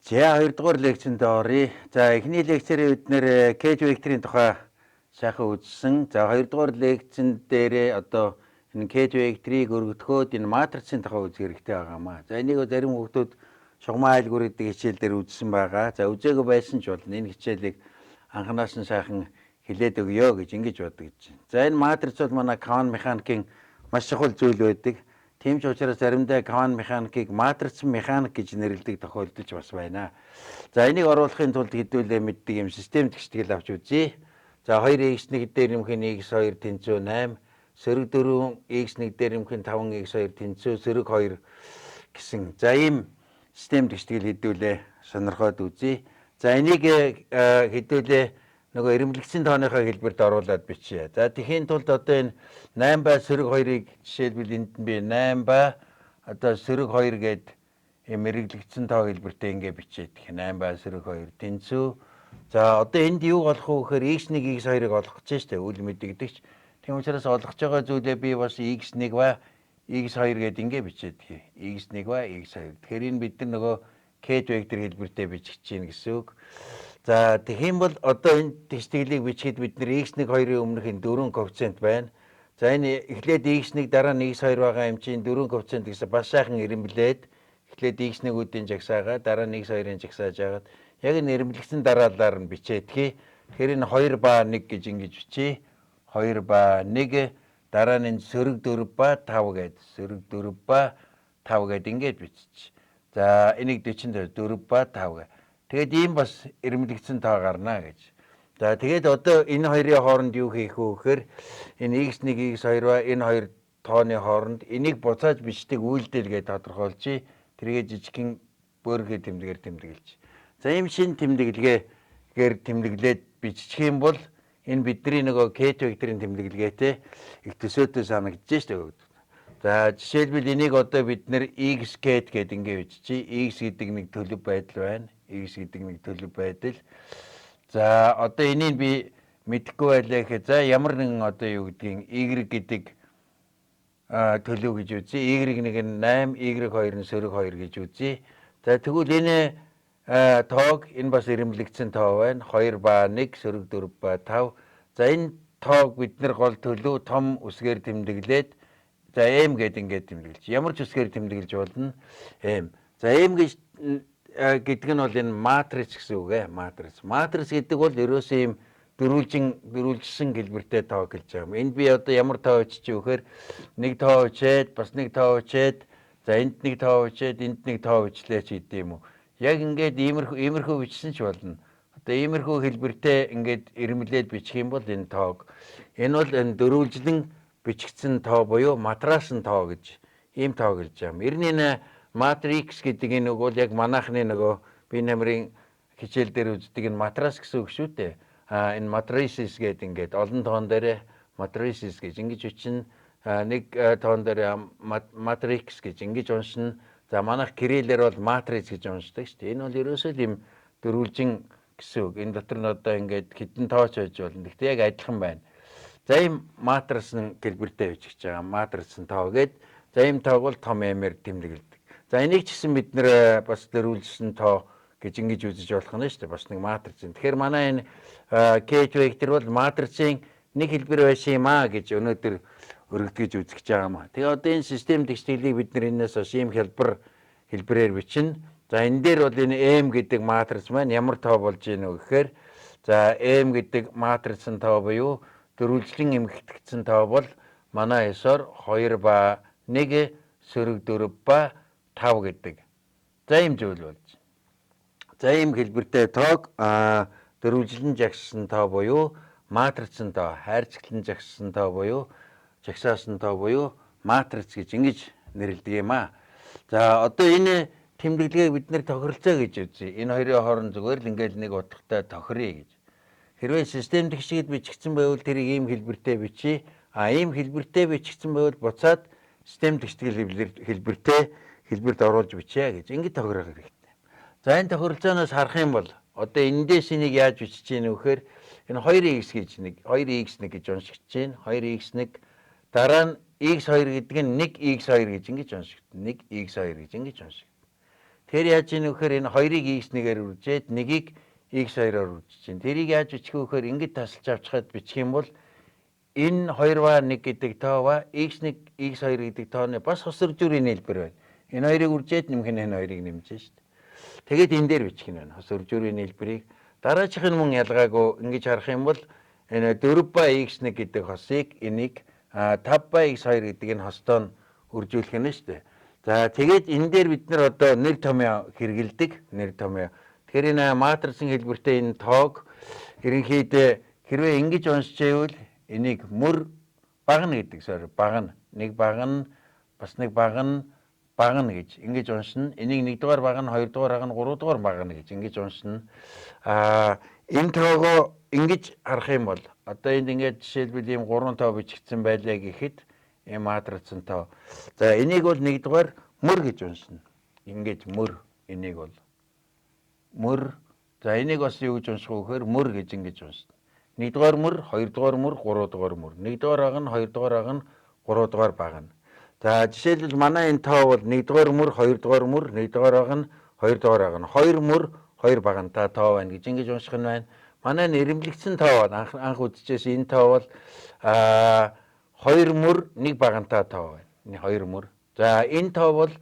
За, хоёрдугаар лекцэнд оръё. За, эхний лекцээрээ бид нэр ket векторын тухай сайхан үзсэн. За, хоёрдугаар лекцэн дээрээ одоо энэ ket векторыг өргөтгөөд энэ матрицын тухай үзэх хэрэгтэй байгаа юм аа. За, энийг зарим хүмүүс шугаман айлгуур гэдэг хичээл дээр үзсэн байгаа. За, үзээгүй байсан ч болно. Энэ хичээлийг анханаас нь сайхан хэлээд өгье гэж ингэж бодож байна. За, энэ матриц бол манай квант механикийн маш чухал зүйл байдаг. Тийм ч учраас заримдаа квант механикийг матриц механик гэж нэрлэдэг тохиолдол ч бас байна. За, энийг оруулахын тулд хэдүүлээ мэддэг юм систем тэгштгэл авч үзье. За, 2x1 дээр нэмэх нь x2 тэнцүү 8, сөрөг 4 x1 дээр нэмэх нь 5x2 тэнцүү сөрөг 2 гэсэн. За, ийм систем тэгштгэл хэдүүлээ сонирхоод үзье. За, энийг хэдүүлээ нөгөө эрэмбэлэгдсэн тооныхоо хэлбэрт оруулаад бичье. За, тэгэхийн тулд одоо энэ 8 ба сөрөг 2-ыг жишээлбэл энд нь би 8 ба одоо сөрөг 2 гээд ийм эргэлэгдсэн тоо хэлбэртээ ингэ бичээд 8 ба сөрөг 2 тэнцүү. За, одоо энд юу олох вэ гэхээр x1 x2-ыг олох гэж штэ үл мэдэгдэгч. Тийм учраас олгож байгаа зүйлээ би бас x1 ба x2 гээд ингэ бичээд x1 ба x2. Тэгэхээр энэ бид нар нөгөө ket вектор хэлбэртээ бичих чинь гэсэн үг. За, тэгэх юм бол одоо энэ тэгштэглийг бичихэд бид нэр x1 2-ын өмнөх энэ 4 коэффициент байна. За, энэ эхлээд x1 дараа нь x2 байгаа юм чинь 4 коэффициент гэсэн бас сайхан эрэмблээд эхлээд x1-үүдийн жагсаагаа, дараа нь x2-ын жагсааж агаад яг энэ эрэмблэгдсэн дараалалаар нь бичээдхий. Тэгэхээр энэ 2 ба 1 гэж ингэж бичье. 2 ба 1, дараа нь сөрөг 4 ба 5 гээд, сөрөг 4 ба 5 гээд ингэж биччих. За, энийг 44 ба 5 гэ. Тэгээд ийм бас эрэмблэгдсэн тоо гарна гэж. За, тэгээд одоо энэ хоёрын хооронд юу хийх вэ гэхээр энэ x1 x2 ба энэ хоёр тооны хооронд энийг буцааж бичдэг үйлдэл гэж тодорхойлжээ. Тэргээ жижигхэн бөөрөнхий тэмдгээр тэмдэглэж. За, ийм шинэ тэмдэглэгээр тэмдэглээд бичих юм бол энэ бидний нөгөө ket векторын тэмдэглэгээтэй их төсөөтэй санагдаж штэ. За, жишээлбэл энийг одоо бид нэр x ket гэдэг ингэ биччихье. X гэдэг нэг төлөв байдал байна. X гэдэг нэг төлөв байдал. За, одоо энийг би мэдэхгүй байлаа гэхэд, за, ямар нэгэн одоо юу гэдгийг y гэдэг төлөв гэж үзье. Y нэг нь 8, Y2 нь сөрөг 2 гэж үзье. За, тэгвэл энэ тоог энэ бас эрэмблэгдсэн тоо байна. 2 ба 1 сөрөг 4 ба 5. За, энэ тоог бид нар гол төлөв том үсгээр тэмдэглээд, за, M гэдэг ингээд тэмдэглэж. Ямар ч үсгээр тэмдэглэж болно. M. За, M гэж гэдэг нь бол энэ матриц гэсэн үг ээ. Матриц. Матриц гэдэг бол ерөөсөө ийм дөрвөлжин дөрвөлжсөн хэлбэртэй тоо гэж байгаа юм. Энд би одоо ямар тоо бичиж өгөхөр нэг тоо бичээд, бас нэг тоо бичээд, за, энд нэг тоо бичээд, энд нэг тоо бичлээ ч гэдэг юм уу. Яг ингээд иймэрхүү бичсэн ч болно. Одоо иймэрхүү хэлбэртэй ингээд эрмэлээд бичих юм бол энэ тоог энэ бол энэ дөрвөлжлөн бичигдсэн тоо буюу матрасан тоо гэж ийм тоо гэж юм. Ер нь энэ матрикс гэдэг энэ үг бол яг манайхны нөгөө би намрын хичээл дээр үздэг энэ матрас гэсэн үг шүү дээ. А энэ matrices гэдэг ингээд олон тоон дээр matrices гэж ингэж бичнэ. Нэг тоон дээр matrix гэж ингэж уншина. За, манайх кириллээр бол матриц гэж уншдаг шүү дээ. Энэ бол ерөөсөө л ийм дөрвөлжин гэсэн үг. Энэ дотор нь одоо ингээд хэдэн тооч байж болно. Гэхдээ яг адилхан байна. За, ийм матрицын хэлбэртэй бичиж байгаа. Матрицын тоо гээд, за, ийм тоог бол том M-ээр тэмдэглэдэг. За, энийг ч гэсэн бид нэр бас дөрвөлжсөн тоо гэж ингэж үзэж болох нь шүү дээ. Бас нэг матриц. Тэгэхээр манай энэ ket вектор бол матрицын нэг хэлбэр байсан юм аа гэж өнөөдөр өргөдгөж үзэж байгаа юм аа. Тэгээ одоо энэ систем тэгштэглийг бид нар энэс бас ийм хэлбэрээр бичнэ. За, энэ дээр бол энэ M гэдэг матриц маань ямар тоо болж гинэ вэ гэхээр, за, M гэдэг матрицын тоо буюу дөрвөлжлөн эмхэгдсэн тоо бол манай ёсоор 2 ба 1 сөрөг 4 ба 5 гэдэг. За, ийм зүйл болж. За, ийм хэлбэртэй тоог дөрвөлжлөн жагссан тоо буюу матрицын тоо, хайрцаглан жагссан тоо буюу жагсаасан тоо буюу матриц гэж ингэж нэрлэдэг юм аа. За, одоо энэ тэмдэглэгээг бид нэр тохиролцоо гэж үзье. Энэ хоёрын хооронд зүгээр л ингээл нэг утгатай тохиръё гэж. Хэрвээ систем тэгшгээд бичигдсэн байвал тэрийг ийм хэлбэртэй бичье. А ийм хэлбэртэй бичигдсэн байвал буцаад систем тэгштгэл хэлбэртэй хэлбэрт оруулж бичье гэж ингэж тохирох хэрэгтэй. За, энэ тохиролцооноос харах юм бол одоо эндээс энийг яаж бичиж гин вэ гэхээр энэ 2x гэж нэг 2x1 гэж уншигдаж байна. 2x1 дараа нь x2 гэдэг нь 1x2 гэж ингэж уншигдана. 1x2 гэж ингэж уншигдана. Тэр яаж ийн вэхээр энэ 2-ыг x1-ээр үржээд 1-ийг x2-оор үржиж чинь. Тэрийг яаж бичих вэ гэхээр ингэж тасалж авчихад бичих юм бол энэ 2 ба 1 гэдэг тоо ба x1 x2 гэдэг тооны бас хос үржүүрийн нийлбэр байна. Энэ хоёрыг үржээд нэмэх нь энэ хоёрыг нэмж шít. Тэгээд энэ дээр бичих нь байна. Хос үржүүрийн нийлбэрийг дараачих нь мөн ялгаагүй ингэж харах юм бол энэ 4 ба x1 гэдэг хосыг энийг 5 ба x2 гэдэг энэ хостоо нь үржүүлэх нь шүү дээ. За тэгээд энэ дээр бид нар одоо нэр томьёо хэрэгэлдэг. Нэр томьёо. Тэгэхээр энэ матрицын хэлбэртэй энэ тоог ерөнхийдөө хэрвээ ингэж уншиж байвал энийг мөр багна гэдэг sorry багна. Нэг багна бас нэг багна багна гэж ингэж уншина. Энийг нэгдүгээр багна, хоёрдугаар багна, гуравдугаар багна гэж ингэж уншина. Энэ тоогоо ингэж харах юм бол одоо энд ингээд жишээлбэл ийм 3 тоо бичигдсэн байлаа гэхэд ийм матрицын тоо. За энийг бол нэгдүгээр мөр гэж уншина. Ингэж мөр энийг бол мөр. За энийг бас юу гэж унших вэ гэхээр мөр гэж ингэж уншина. Нэгдүгээр мөр, хоёрдугаар мөр, гуравдугаар мөр. Нэгдүгээр багна, хоёрдугаар багна, гуравдугаар багна. За жишээлбэл манай энэ тоо бол нэгдүгээр мөр, хоёрдугаар мөр, нэгдүгээр багна, хоёрдугаар багна. Хоёр мөр, хоёр багнатай тоо байна гэж ингэж унших нь байна. Манай нэрэмлэгдсэн тоо бол анх үзчихсэн энэ тоо бол хоёр мөр, нэг баганатай тоо байна. Хоёр мөр. За энэ тоо бол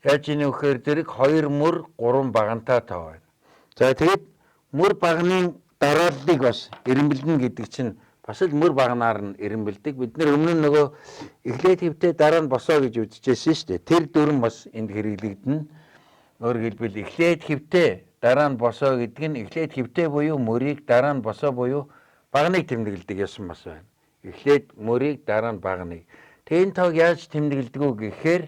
яаж ийнэ вэхээр зэрэг хоёр мөр, гурван баганатай тоо байна. За тэгээд мөр баганы дарааллыг бас эрэмбэлнэ гэдэг чинь бас л мөр баганаар нь эрэмбэлдэг. Бид нэр өмнө нь нөгөө эхлээд хэвтээ дараа нь босоо гэж үзчихсэн шүү дээ. Тэр дүрэм бас энд хэрэглэгдэнэ. Өөрөөр хэлбэл эхлээд хэвтээ дараа нь босоо гэдэг нь эхлээд хэвтээ буюу мөрийг дараа нь босоо буюу баганыг тэмдэглэдэг ясан бас байна. Эхлээд мөрийг дараа нь баганыг. Тэгээ энэ тоог яаж тэмдэглэдэг вэ гэхээр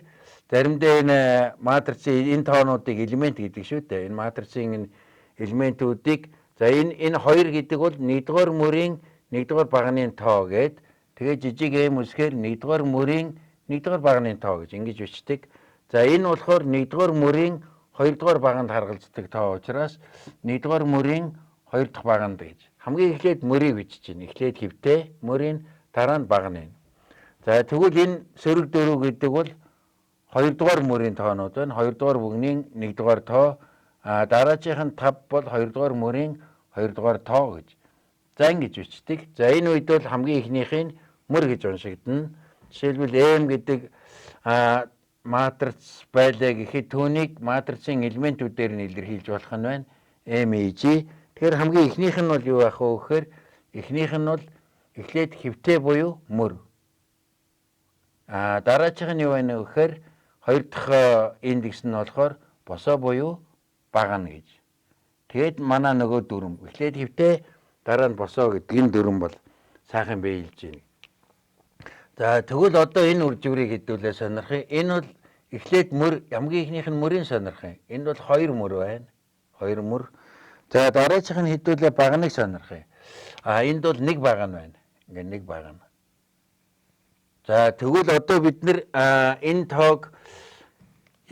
заримдаа энэ матрицын энэ тоонуудыг элемент гэдэг шүү дээ. Энэ матрицын энэ элементүүдийг за энэ 2 гэдэг бол нэгдүгээр мөрийн нэгдүгээр баганы тоо гээд тэгээ жижиг m үсгээр нэгдүгээр мөрийн нэгдүгээр баганы тоо гэж ингэж бичдэг. За энэ болохоор нэгдүгээр мөрийн хоёрдугаар баганд харгалздаг тоо учраас нэгдүгээр мөрийн хоёр дахь баганд гэж. Хамгийн эхлээд мөрийг бичиж байна. Эхлээд хэвтээ мөрийн дараа нь баганы. За тэгвэл энэ сөрөг дөрөв гэдэг бол хоёрдугаар мөрийн тоонууд байна. Хоёрдугаар бүгний нэгдүгээр тоо. Дараачих нь 5 бол хоёрдугаар мөрийн хоёрдугаар тоо гэж. За ингэж бичдэг. За энэ үед бол хамгийн эхнийх нь мөр гэж уншигдана. Жишээлбэл M гэдэг матриц байлаа гэхэд түүнийг матрицын элементүүдээр нь илэрхийлж болох нь байна. M E G. Тэгэхээр хамгийн эхнийх нь бол юу байх вэ гэхээр эхнийх нь бол эхлээд хэвтээ буюу мөр. Дараачих нь юу байна вэ гэхээр хоёр дахь индекс нь болохоор босоо буюу багана гэж. Тэгээд манай нөгөө дүрэм эхлээд хэвтээ дараа нь босоо гэдэг энэ дүрэм бол сайхан биелж байна. За тэгвэл одоо энэ үржвэрийг хэдүүлээ сонирхъя. Энэ бол эхлээд мөр хамгийн эхнийх нь мөрийн сонирх юм. Энд бол хоёр мөр байна. Хоёр мөр. За дараачих нь хэдүүлээ баганыг сонирхъя. Энд бол нэг багана байна. Ингээ нэг багана. За тэгвэл одоо бид нэр энэ тоог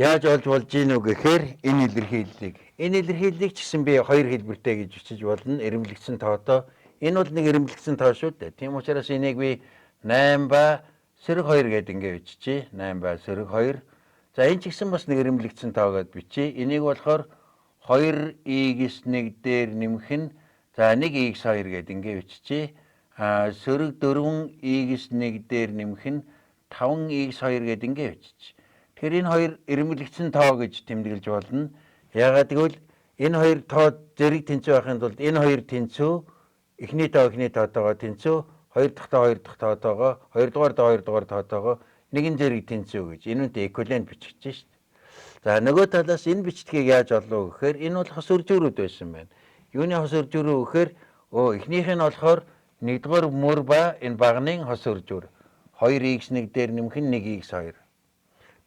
яаж олж болж гин үү гэхээр энэ илэрхийллийг. Энэ илэрхийллийг ч гэсэн би хоёр хэлбэртэй гэж бичиж болно. Эрэмблэгдсэн тоотой. Энэ бол нэг эрэмблэгдсэн тоо шүү дээ. Тийм учраас энийг би 8 ба сөрөг 2 гээд ингээ биччихье. 8 ба сөрөг 2. За энэ ч гэсэн бас нэг эрэмблэгдсэн тоо гээд бичье. Энийг болохоор 2x1 дээр нэмэх нь за 1x2 гээд ингээ биччихье. Сөрөг 4x1 дээр нэмэх нь 5x2 гээд ингээ биччихье. Тэгэхээр энэ хоёр эрэмблэгдсэн тоо гэж тэмдэглэж болно. Яагаад гэвэл энэ хоёр тоо зэрэг тэнцүү байхын тулд энэ хоёр тэнцүү, эхний тоо эхний тоотойгоо тэнцүү, хоёр дахь тоо хоёр дахь тоотойгоо, хоёрдугаар тоо хоёрдугаар тоотойгоо нэгэн зэрэг тэнцүү гэж энэ үнтэй эквивалент бичиж шít. За нөгөө талаас энэ бичдгийг яаж олов гэхээр энэ бол хос үржүүрүүд байсан байна. Юуны хос үржүүрүү гэхээр эхнийх нь болохоор нэгдүгээр мөр ба энэ баганы хос үржүүр 2x1 дээр нэмэх нь 1x2.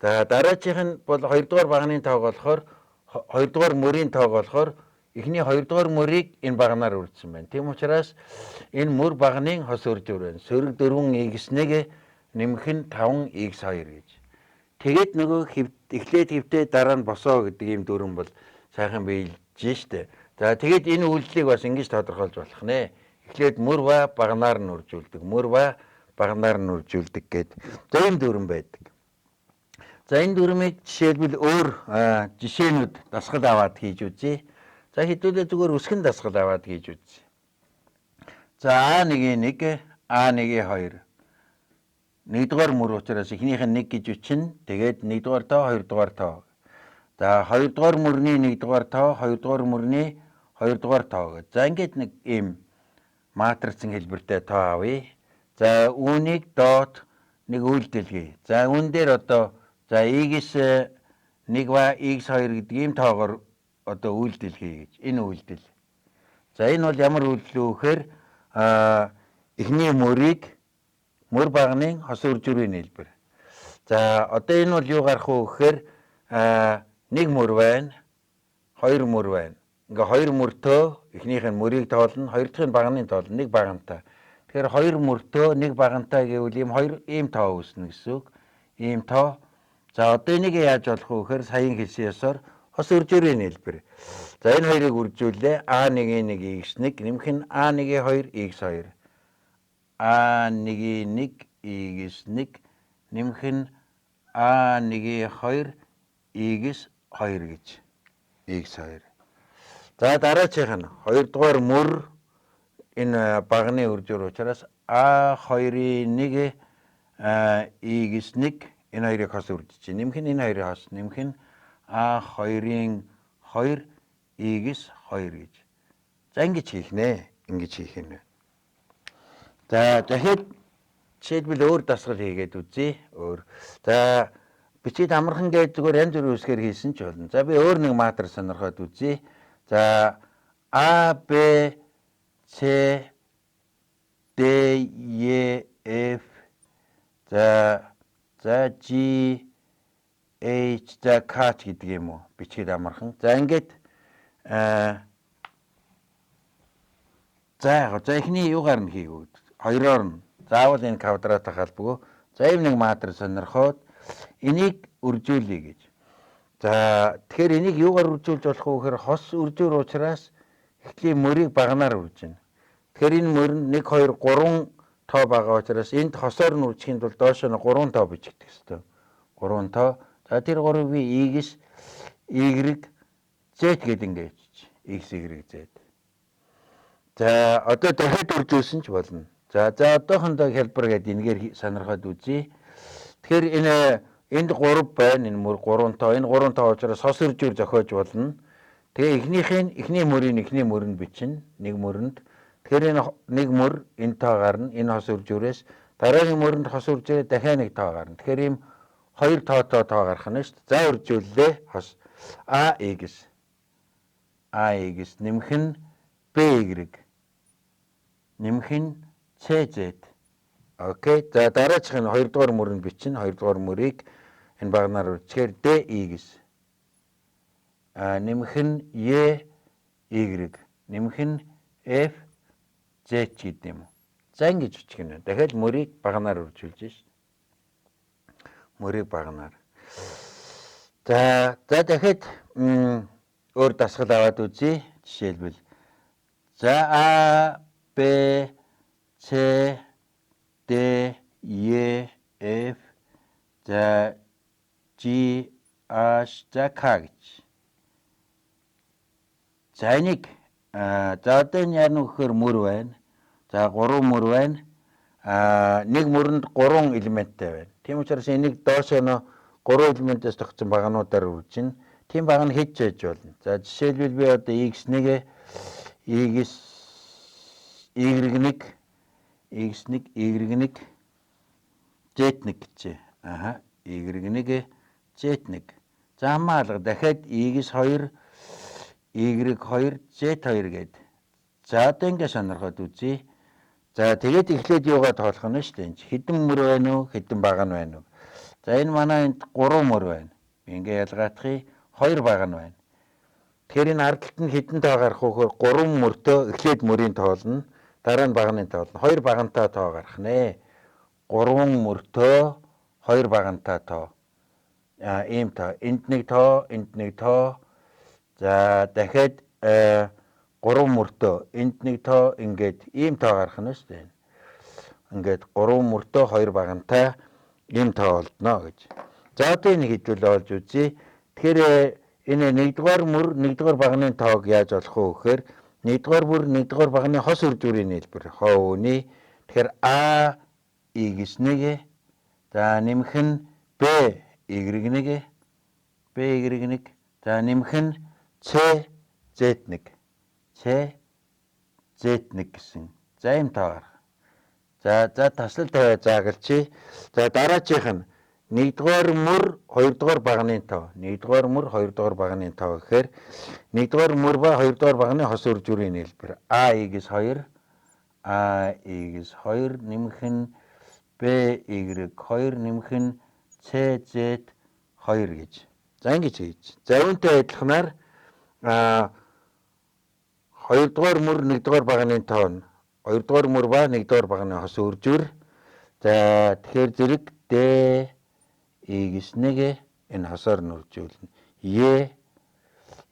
За дараачих нь бол хоёрдугаар баганы тоог болохоор хоёрдугаар мөрийн тоог болохоор эхний хоёрдугаар мөрийг энэ баганаар үржсэн байна. Тийм учраас энэ мөр баганы хос үржүүр байна. Сөрөг 4x1 нэмэх нь 5x2 гэж. Тэгээд нөгөө эхлээд хэвтээ дараа нь босоо гэдэг ийм дүрэм бол сайхан биелж штэ. За тэгээд энэ үйлдэлийг бас ингэж тодорхойлж болох нэ. Эхлээд мөр ба баганаар нь үржүүлдэг. Мөр ба баганаар нь үржүүлдэг гэд. За ийм дүрэм байдаг. За энэ дүрмийг жишээлбэл өөр жишээнүүд дасгал аваад хийж үзье. За хэдүүлээ зүгээр өсгөн дасгал аваад хийж үзье. За А1-ийн 1, А1-ийн 2. Нэгдүгээр мөр учраас эхнийх нь 1 гэж бичнэ. Тэгээд нэгдүгээр тоо, хоёрдугаар тоо. За хоёрдугаар мөрний нэгдүгээр тоо, хоёрдугаар мөрний хоёрдугаар тоо гэж. За ингээд нэг ийм матрицын хэлбэртэй тоо авъя. За үүнийг дот нэг үйлдэл хий. За үүн дээр одоо за x1 ба x2 гэдэг ийм тоогоор одоо үйлдэл хий гэж. Энэ үйлдэл. За энэ бол ямар үйлдэл вэ гэхээр эхний мөрийг мөр баганы хос үржүүрийн нийлбэр. За одоо энэ бол юу гарах вэ гэхээр нэг мөр байна, хоёр мөр байна. Ингээ хоёр мөртөө эхнийх нь мөрийг тоолно, хоёр дахь нь баганы тоолно, нэг багантай. Тэгэхээр хоёр мөртөө нэг багантай гэвэл ийм хоёр ийм тоо үүснэ гэсэн үг. Ийм тоо. За одоо энийг яаж болох вэ гэхээр саяын хэлсэн ёсоор хос үржүүрийн нийлбэр. За энэ хоёрыг үржүүлээ. А1-ийн 1 x1 нэмэх нь А1-ийн 2 x2. А1-ийн 1 x1 нэмэх нь А1-ийн 2 x2 гэж. x2. За дараачих нь хоёрдугаар мөр энэ баганы үржүүр учраас А2-ын 1 x1 энэ хоёрыг хос үржиж чинь. Нэмэх нь энэ хоёрын хос нэмэх нь А2-ын 2 x2 гэж. За ингэж хийх нэ. Ингэж хийх юм. За дахиад жишээлбэл өөр дасгал хийгээд үзье. Өөр. За бичээд амархан гээд зүгээр янз бүрийн үсгээр хийсэн ч болно. За би өөр нэг матриц сонирхоод үзье. За А, Б, С, Д, Е, Ф, за G, H, за К ч гэдэг юм уу? Бичгээд амархан. За ингээд за яг за эхний юугаар нь хийгүү. Хоёроор нь. Заавал энэ квадрат халбгүй. За ийм нэг матриц сонирхоод энийг үржүүлье гэж. За тэгэхээр энийг юугаар үржүүлж болох вэ гэхээр хос үржүүр учраас эхний мөрийг баганаар үржинэ. Тэгэхээр энэ мөрөнд 1 2 3 тоо байгаа учраас энд хосоор нь үржихийн тулд доошоо нь 3 тоо бичигдэх ёстой. 3 тоо. За тэр гурвыг би x, y, z гэдэг ингээд бичиж. X, Y, Z. За одоо дахиад үржүүлсэн ч болно. За одоохондоо хялбар гэдэг энэгээр сонирхоод үзье. Тэгэхээр энэ энд 3 байна. Энэ мөр 3 тоо. Энэ 3 тоо учраас хос үржүүр зохиож болно. Тэгээ эхнийх нь эхний мөрийн эхний мөрөнд бичнэ. Нэг мөрөнд. Тэгэхээр энэ нэг мөр энэ тоо гарна. Энэ хос үржүүрээс дараагийн мөрөнд хос үржээрээ дахиад нэг тоо гарна. Тэгэхээр ийм хоёр тоотой тоо гарах нь шүү дээ. За үржүүллээ. Хос А X А X нэмэх нь Б Y нэмэх нь С Z. Окей. За дараачих нь хоёрдугаар мөрөнд бичнэ. Хоёрдугаар мөрийг энэ багнаар үржихээр Д X нэмэх нь Е Y нэмэх нь F Z гэдэг юм уу. За ингэж бичих нь. Дахиад мөрийг багнаар үржүүлж шээ. Мөрийг багнаар. За дахиад өөр дасгал аваад үзье. Жишээлбэл за А Б С Д Е Ф за G H за К гэж. За энийг за одоо энэ яар нүхээр мөр байна. За 3 мөр байна. Нэг мөрөнд 3 элементтэй байна. Тийм учраас энийг доошоо нөө 3 элементээс тогтсон багануудаар үржинэ. Тийм баг нь хэд ч байж болно. За жишээлбэл би одоо x1 x y1 x1 y1 z1 гэжээ. Аха y1 z1. За хамаалга дахиад x2 y2 z2 гээд. За одоо ингэ сонирхоод үзье. За тэгээд эхлээд юугаа тоолох нь шүү дээ. Энд хэдэн мөр байна уу? Хэдэн баг нь байна уу? За энэ манай энд 3 мөр байна. Би ингээ ялгаатахыг 2 баг нь байна. Тэгэхээр энэ ардталт нь хэдэн тоо гарах вэ гэхээр 3 мөртөө эхлээд мөрийн тоолно, дараа нь багны тоолно. 2 багантай тоо гарах нэ. 3 мөртөө 2 багантай тоо. Ийм тоо. Энд нэг тоо, энд нэг тоо. За дахиад 3 мөртөө энд нэг тоо ингээд ийм тоо гарах нь шүү дээ. Ингээд 3 мөртөө 2 багантай ийм тоо олдно гэж. За одоо энэ хэдүүл олж үзье. Тэгэхээр энэ 1-р мөр 1-р баганы тоог яаж олох вэ гэхээр 1-р мөр 1-р баганы хос үр дүрийн нийлбэр хоо үүний. Тэгэхээр А x1 за нэмэх нь Б y1 Б y1 за нэмэх нь С Z1 С Z1 гэсэн. За ийм тоо гарах. За за таслал тавиа заагалчи. За дараачих нь 1-р мөр 2-р баганы тоо. 1-р мөр 2-р баганы тоо гэхээр 1-р мөр ба 2-р баганы хос үр дүрийн нийлбэр А x2 А x2 нэмэх нь Б y2 нэмэх нь С Z2 гэж. За ингэж хийж. За үүнтэй адилханаар 2-р мөр 1-р баганы тоо нь 2-р мөр ба 1-р баганы хос үржүр. За тэгэхээр зэрэг D x1 энэ хосоор нь үржүүлнэ. E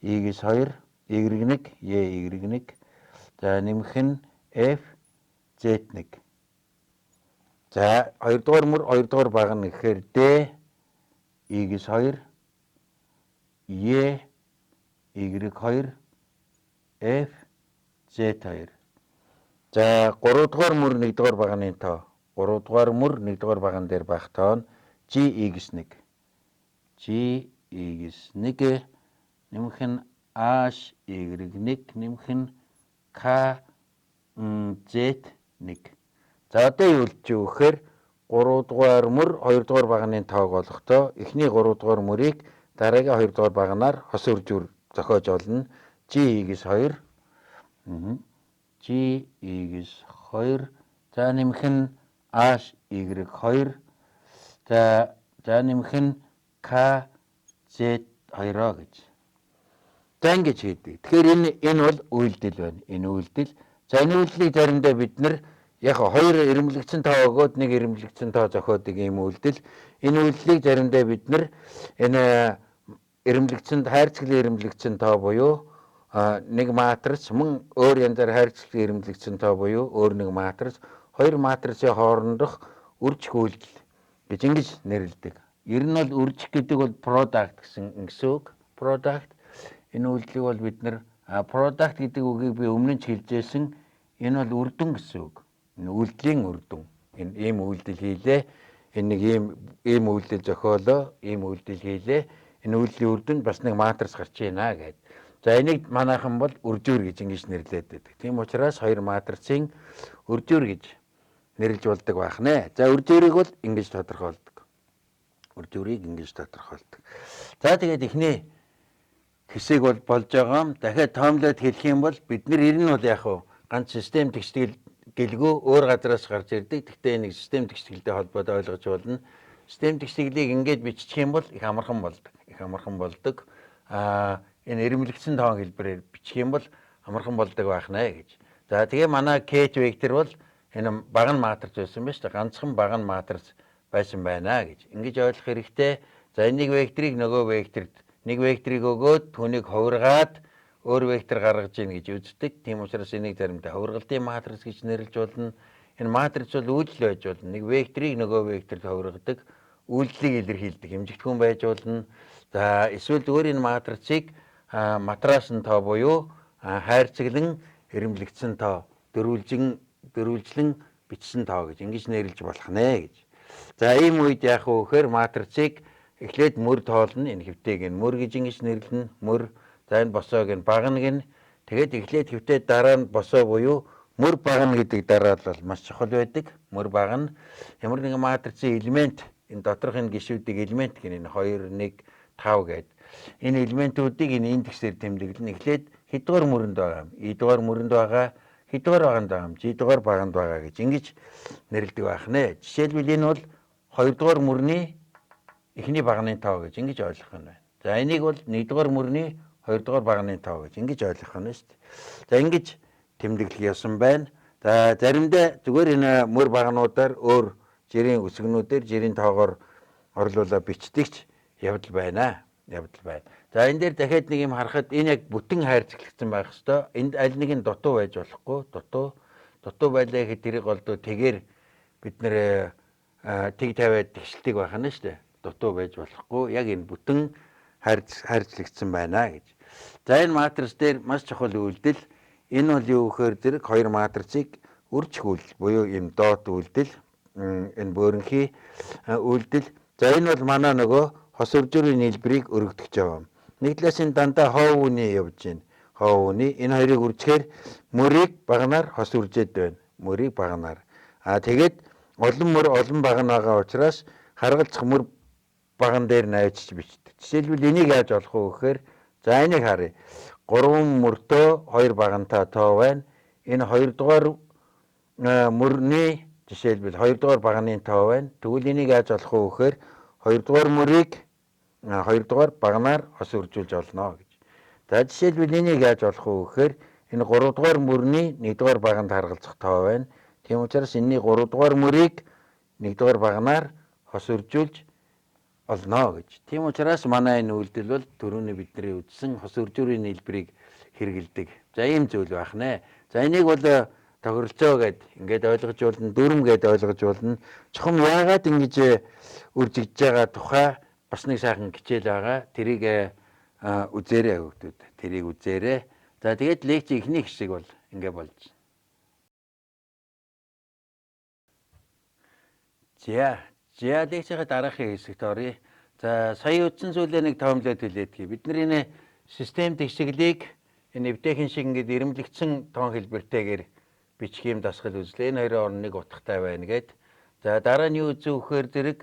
x2 y1 E y1 за нэмэх нь F Z1. За 2-р мөр 2-р баг нь гэхээр D x2 E y2 F Z2. За 3-р мөр 1-р баганы тоо. 3-р мөр 1-р баган дээр байх тоо нь GX1. GX1 нэмэх нь HY1 нэмэх нь KZ1. За одоо юу үлдэж өгөхээр 3-р мөр 2-р баганы тоог олохдоо эхний 3-р мөрийг дараагийн 2-р баганаар хос үржүүр зохиож олно. GX2 GX2 за нэмэх нь HY2 за за нэмэх нь KZ2 гэж. За ингэж хийдэг. Тэгэхээр энэ бол үйлдэл байна. Энэ үйлдэл. За энэ үйлдлийг заримдаа бид нар яг хоёр эрэмблэгдсэн тоо өгөөд нэг эрэмблэгдсэн тоо зохиодог ийм үйлдэл. Энэ үйлдлийг заримдаа бид нар энэ эрэмблэгдсэн хайрцаглын эрэмблэгдсэн тоо буюу нэг матриц мөн өөр янзаар хайрцаглын эрэмблэгдсэн тоо буюу өөр нэг матриц, хоёр матрицын хоорондох үржих үйлдэл гэж ингэж нэрлэдэг. Ер нь бол үржих гэдэг бол product гэсэн үг. Product энэ үйлдлийг бол бид нар product гэдэг үгийг би өмнө нь ч хэлжсэн. Энэ бол үр дүн гэсэн үг. Энэ үйлдэлийн үр дүн. Энэ ийм үйлдэл хийлээ. Энэ нэг ийм үйлдэл зохиолоо, ийм үйлдэл хийлээ. Энэ үйлдэлийн үр дүнд бас нэг матриц гарч ийна гэдэг. За энийг манайхан бол үржүүр гэж ингэж нэрлэдэг байдаг. Тийм учраас хоёр матрицын үржүүр гэж нэрлэж болдог байх нэ. За үржүүрийг бол ингэж тодорхойлдог. Үржүүрийг ингэж тодорхойлдог. За тэгээд эхний хэсэг бол болж байгаа юм. Дахиад тоомлоод хэлэх юм бол бид нар ер нь бол яг хуу ганц систем тэгштгэл гэлгүй өөр газараас гарч ирдэг. Гэхдээ нэг систем тэгшгэлтэй холбоотой ойлгож болно. Систем тэгшгэлийг ингээд биччих юм бол их амархан болдог. Их амархан болдог. Энэ эрэмблэгдсэн тоон хэлбэрээр бичих юм бол амархан болдог байх нэ гэж. За тэгээ манай кет вектор бол энэ баган матриц байсан ба шүү дээ. Ганцхан баган матриц байсан байна гэж. Ингэж ойлгох хэрэгтэй. За энэ нэг векторыг нөгөө векторт нэг векторыг өгөөд түүнийг хувиргаад өөр вектор гаргаж ийн гэж үздэг. Тийм учраас энийг заримдаа хувиргалтын матриц гэж нэрлэж болно. Энэ матриц бол үйлдэл байж болно. Нэг векторыг нөгөө векторт хувиргадаг, үйлдлийг илэрхийлдэг хэмжигдэхүүн байж болно. За эсвэл зүгээр энэ матрицыг матрасан тоо буюу хайрцаглан эрэмблэгдсэн тоо, дөрвөлжлөн бичсэн тоо гэж ингэж нэрлэж болох нэ гэж. За ийм үед яах вэ гэхээр матрицыг эхлээд мөр тоолно. Энэ хэвтэйг нь мөр гэж ингэж нэрлэнэ. Мөр. За энэ босоог нь багна гин. Тэгээд эхлээд хэвтэй дараа нь босоо буюу мөр багна гэдэг дараалал маш чухал байдаг. Мөр багна. Ямар нэгэн матрицын элемент энэ доторх энэ гишүүдийг элемент гэнэ энэ 2 1 5 гээд энэ элементүүдийг энэ индексээр тэмдэглэнэ. Эхлээд хэддүгээр мөрөнд байгаа юм? И дугаар мөрөнд байгаа, хэддүгээр баганд байгаа юм? Ж дугаар баганд байгаа гэж ингэж нэрлэдэг байх нэ. Жишээлбэл энэ бол 2 дугаар мөрний эхний баганы тоо гэж ингэж ойлгох нь байна. За энийг бол 1 дугаар мөрний 2 дугаар баганы тоо гэж ингэж ойлгох нь шүү дээ. За ингэж тэмдэглэх ёсон байна. За заримдаа зүгээр энэ мөр багануудаар өөр жирийн үсгнүүдээр жирийн тоогоор орлуулаа бичдэгч явдал байна. Явдал байна. За энэ дээр дахиад нэг юм харахад энэ яг бүтэн хайрцаглагдсан байх ёстой. Энд аль нэг нь дутуу байж болохгүй. Дутуу байлаа гэхэд тэрийг голдуу тэгээр бид нэр тэг тавиад тэгшилдэг байх нь шүү дээ. дутуу байж болохгүй. Яг энэ бүтэн харьцлагдсан байна гэж. За энэ матриц дээр маш чухал үйлдэл. Энэ бол юу гэхээр зэрэг хоёр матрицыг үржих үйлдэл буюу ийм dot үйлдэл, энэ бөөрөнхий үйлдэл. За энэ бол манай нөгөө хос үржүүрийн нийлбэрийг өргөдөх байгаа. Нэг талаас энэ дандаа хов үний явж байна. Хов үний энэ хоёрыг үржихээр мөрийг баганаар хос үржээд байна. Мөрийг баганаар. А тэгээд олон мөр олон багана байгаа учраас харгалзах мөр баган дээр навчиж бичдэг. Жишээлбэл энийг яаж олох вэ гэхээр за энийг харъя. 3 мөртөө 2 багантай тоо байна. Энэ 2 дугаар мөрний жишээлбэл 2 дугаар баганы тоо байна. Тэгвэл энийг яаж олох вэ гэхээр 2 дугаар мөрийг 2 дугаар баганаар хос үржүүлж олно гэж. За жишээлбэл энийг яаж олох вэ гэхээр энэ 3 дугаар мөрний 1 дугаар баганд харгалзах тоо байна. Тийм учраас энэний 3 дугаар мөрийг 1 дугаар баганаар хос үржүүлж олно гэж. Тийм учраас манай энэ үйлдэл бол түрүүний бидний үзсэн хос үржүүрийн нийлбэрийг хэрэглэдэг. За ийм зүйл байх нэ. За энийг бол тохиролцоо гэд ингээд ойлгож болно, дүрм гэд ойлгож болно. Чухам яагаад ингэж үржигдэж байгаа тухай бас нэг сайхан хичээл байгаа. Тэрийг үзээрэй хүүхдүүд. Тэрийг үзээрэй. За тэгээд лекцийн эхний хэсэг бол ингэ болж. За лекцийнхаа дараагийн хэсэгт оръё. За сая үтсэн зүйлээ нэг тоомлоод хэлээдгий. Бидний энэ систем тэгшгэлийг энэ эвтэйхэн шиг ингээд эрэмблэгдсэн тоон хэлбэртэйгээр бичих юм дасгал үзлээ. Энэ хоёрын орон нэг утгатай байна гэд. За дараа нь юу үзэх вэхээр зэрэг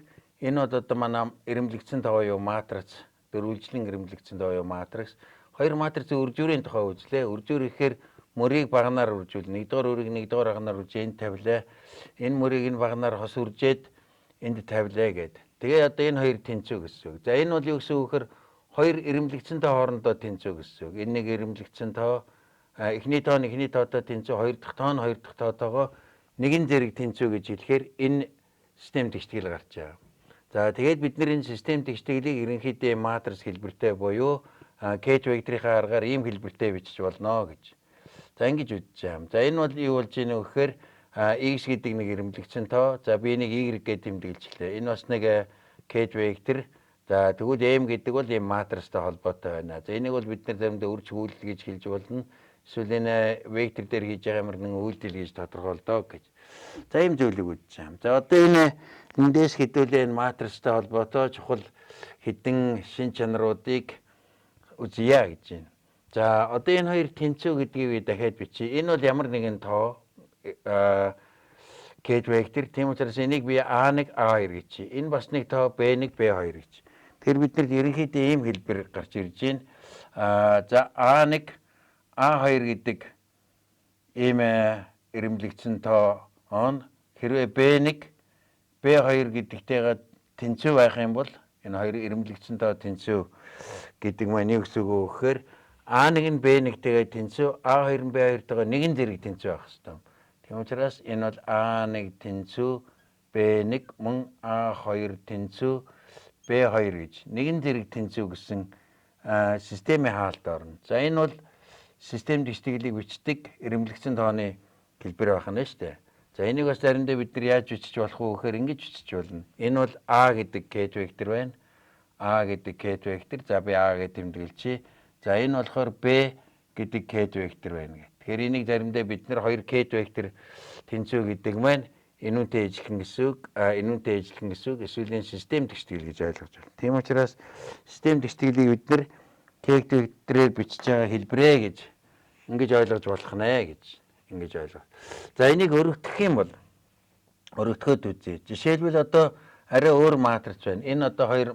энэ бол одоо манай эрэмблэгдсэн тоо юу матриц, дөрвөлжлөн эрэмблэгдсэн тоо юу матриц. Хоёр матрицын үржүүрийн тухай үзлээ. Үржүүр ихээр мөрийг баганаар үржүүл. Нэгдүгээр өрийг нэгдүгээр баганаар үржээ энд тавилаа. Энэ мөрийг энэ баганаар хос үржээд энд тавилаа гэд. Тэгээ одоо энэ хоёр тэнцүү гэсэн үг. За энэ бол юу гэсэн үг гэхээр хоёр эрэмблэгдсэн тоо хоорондоо тэнцүү гэсэн үг. Энэ нэг эрэмблэгдсэн тоо, эхний тоо нь эхний тоотой тэнцүү, хоёр дахь тоо нь хоёр дахь тоотойгоо нэгэн зэрэг тэнцүү гэж хэлэхээр энэ систем тэгштгэл гарч байгаа. За тэгээд бид нар энэ систем тэгштгэлийг ерөнхийдөө матриц хэлбэртэй буюу кэж векторийнхаа аргаар ийм хэлбэртэй бичиж болно гэж. За ингэж үзэж байгаа юм. За энэ бол юу болж ийнэ гэхээр x гэдэг нэг эрэмблэгдсэн тоо. За би энийг y гэж тэмдэглэжлээ. Энэ бас нэг кэж вектор. За тэгвэл m гэдэг бол ийм матрицтай холбоотой байна. За энийг бол бид нар заримдаа үрж үйлдэл гэж хэлж болно. Эсвэл энэ вектор дээр хийж байгаа ямар нэгэн үйлдэл гэж тодорхойлдоо гэж. За ийм зүйлийг үзэж байгаа юм. За одоо энэ эндээс хэдүүлээ энэ матрицтай холбоотой чухал хэдэн шин чанаруудыг үзье гэж байна. За одоо энэ хоёр тэнцүү гэдгийг би дахиад бичье. Энэ бол ямар нэгэн тоо кэж вектор. Тийм учраас энийг би А1 А2 гэж. Энэ бас нэг тоо Б1 Б2 гэж. Тэгэхээр бид нарт ерөнхийдөө ийм хэлбэр гарч ирж байна. За А1 А2 гэдэг ийм эрэмблэгдсэн тоо он хэрвээ Б1 Б2 гэдэгтэйгээ тэнцүү байх юм бол энэ хоёр эрэмблэгдсэн тоо тэнцүү гэдэг маань юу гэсэн үг вэ гэхээр А1 нь Б1-тэйгээ тэнцүү, А2 нь Б2-тэйгээ нэгэн зэрэг тэнцүү байх ёстой. Тийм учраас энэ бол А1 тэнцүү Б1 мөн А2 тэнцүү Б2 гэж нэгэн зэрэг тэнцүү гэсэн системийн хаалт орно. За энэ бол систем тэгштгэлийг бичдэг эрэмблэгдсэн тооны хэлбэр байх нь шүү дээ. За энийг бас заримдаа бид нар яаж бичиж болох вэ гэхээр ингэж бичиж болно. Энэ бол А гэдэг кэж вектор байна. А гэдэг кэж вектор. За би А гэж тэмдэглэжээ. За энэ болохоор Б гэдэг кэж вектор байна гэх. Тэгэхээр энийг заримдаа бид нар хоёр кэж вектор тэнцүү гэдэг маань энүүнтэй ижилхэн гэсэн үг, энүүнтэй ижилхэн гэсэн үг, эсвэл энэ систем тэгштгэл гэж ойлгож байна. Тийм учраас систем тэгштгэлийг бид нар кэж векторээр бичиж байгаа хэлбэрээ гэж ингэж ойлгож болох нэ гэж ингэж ойлгох. За энийг өргөтгөх юм бол өргөтгөөд үзье. Жишээлбэл одоо арай өөр матриц байна. Энэ одоо хоёр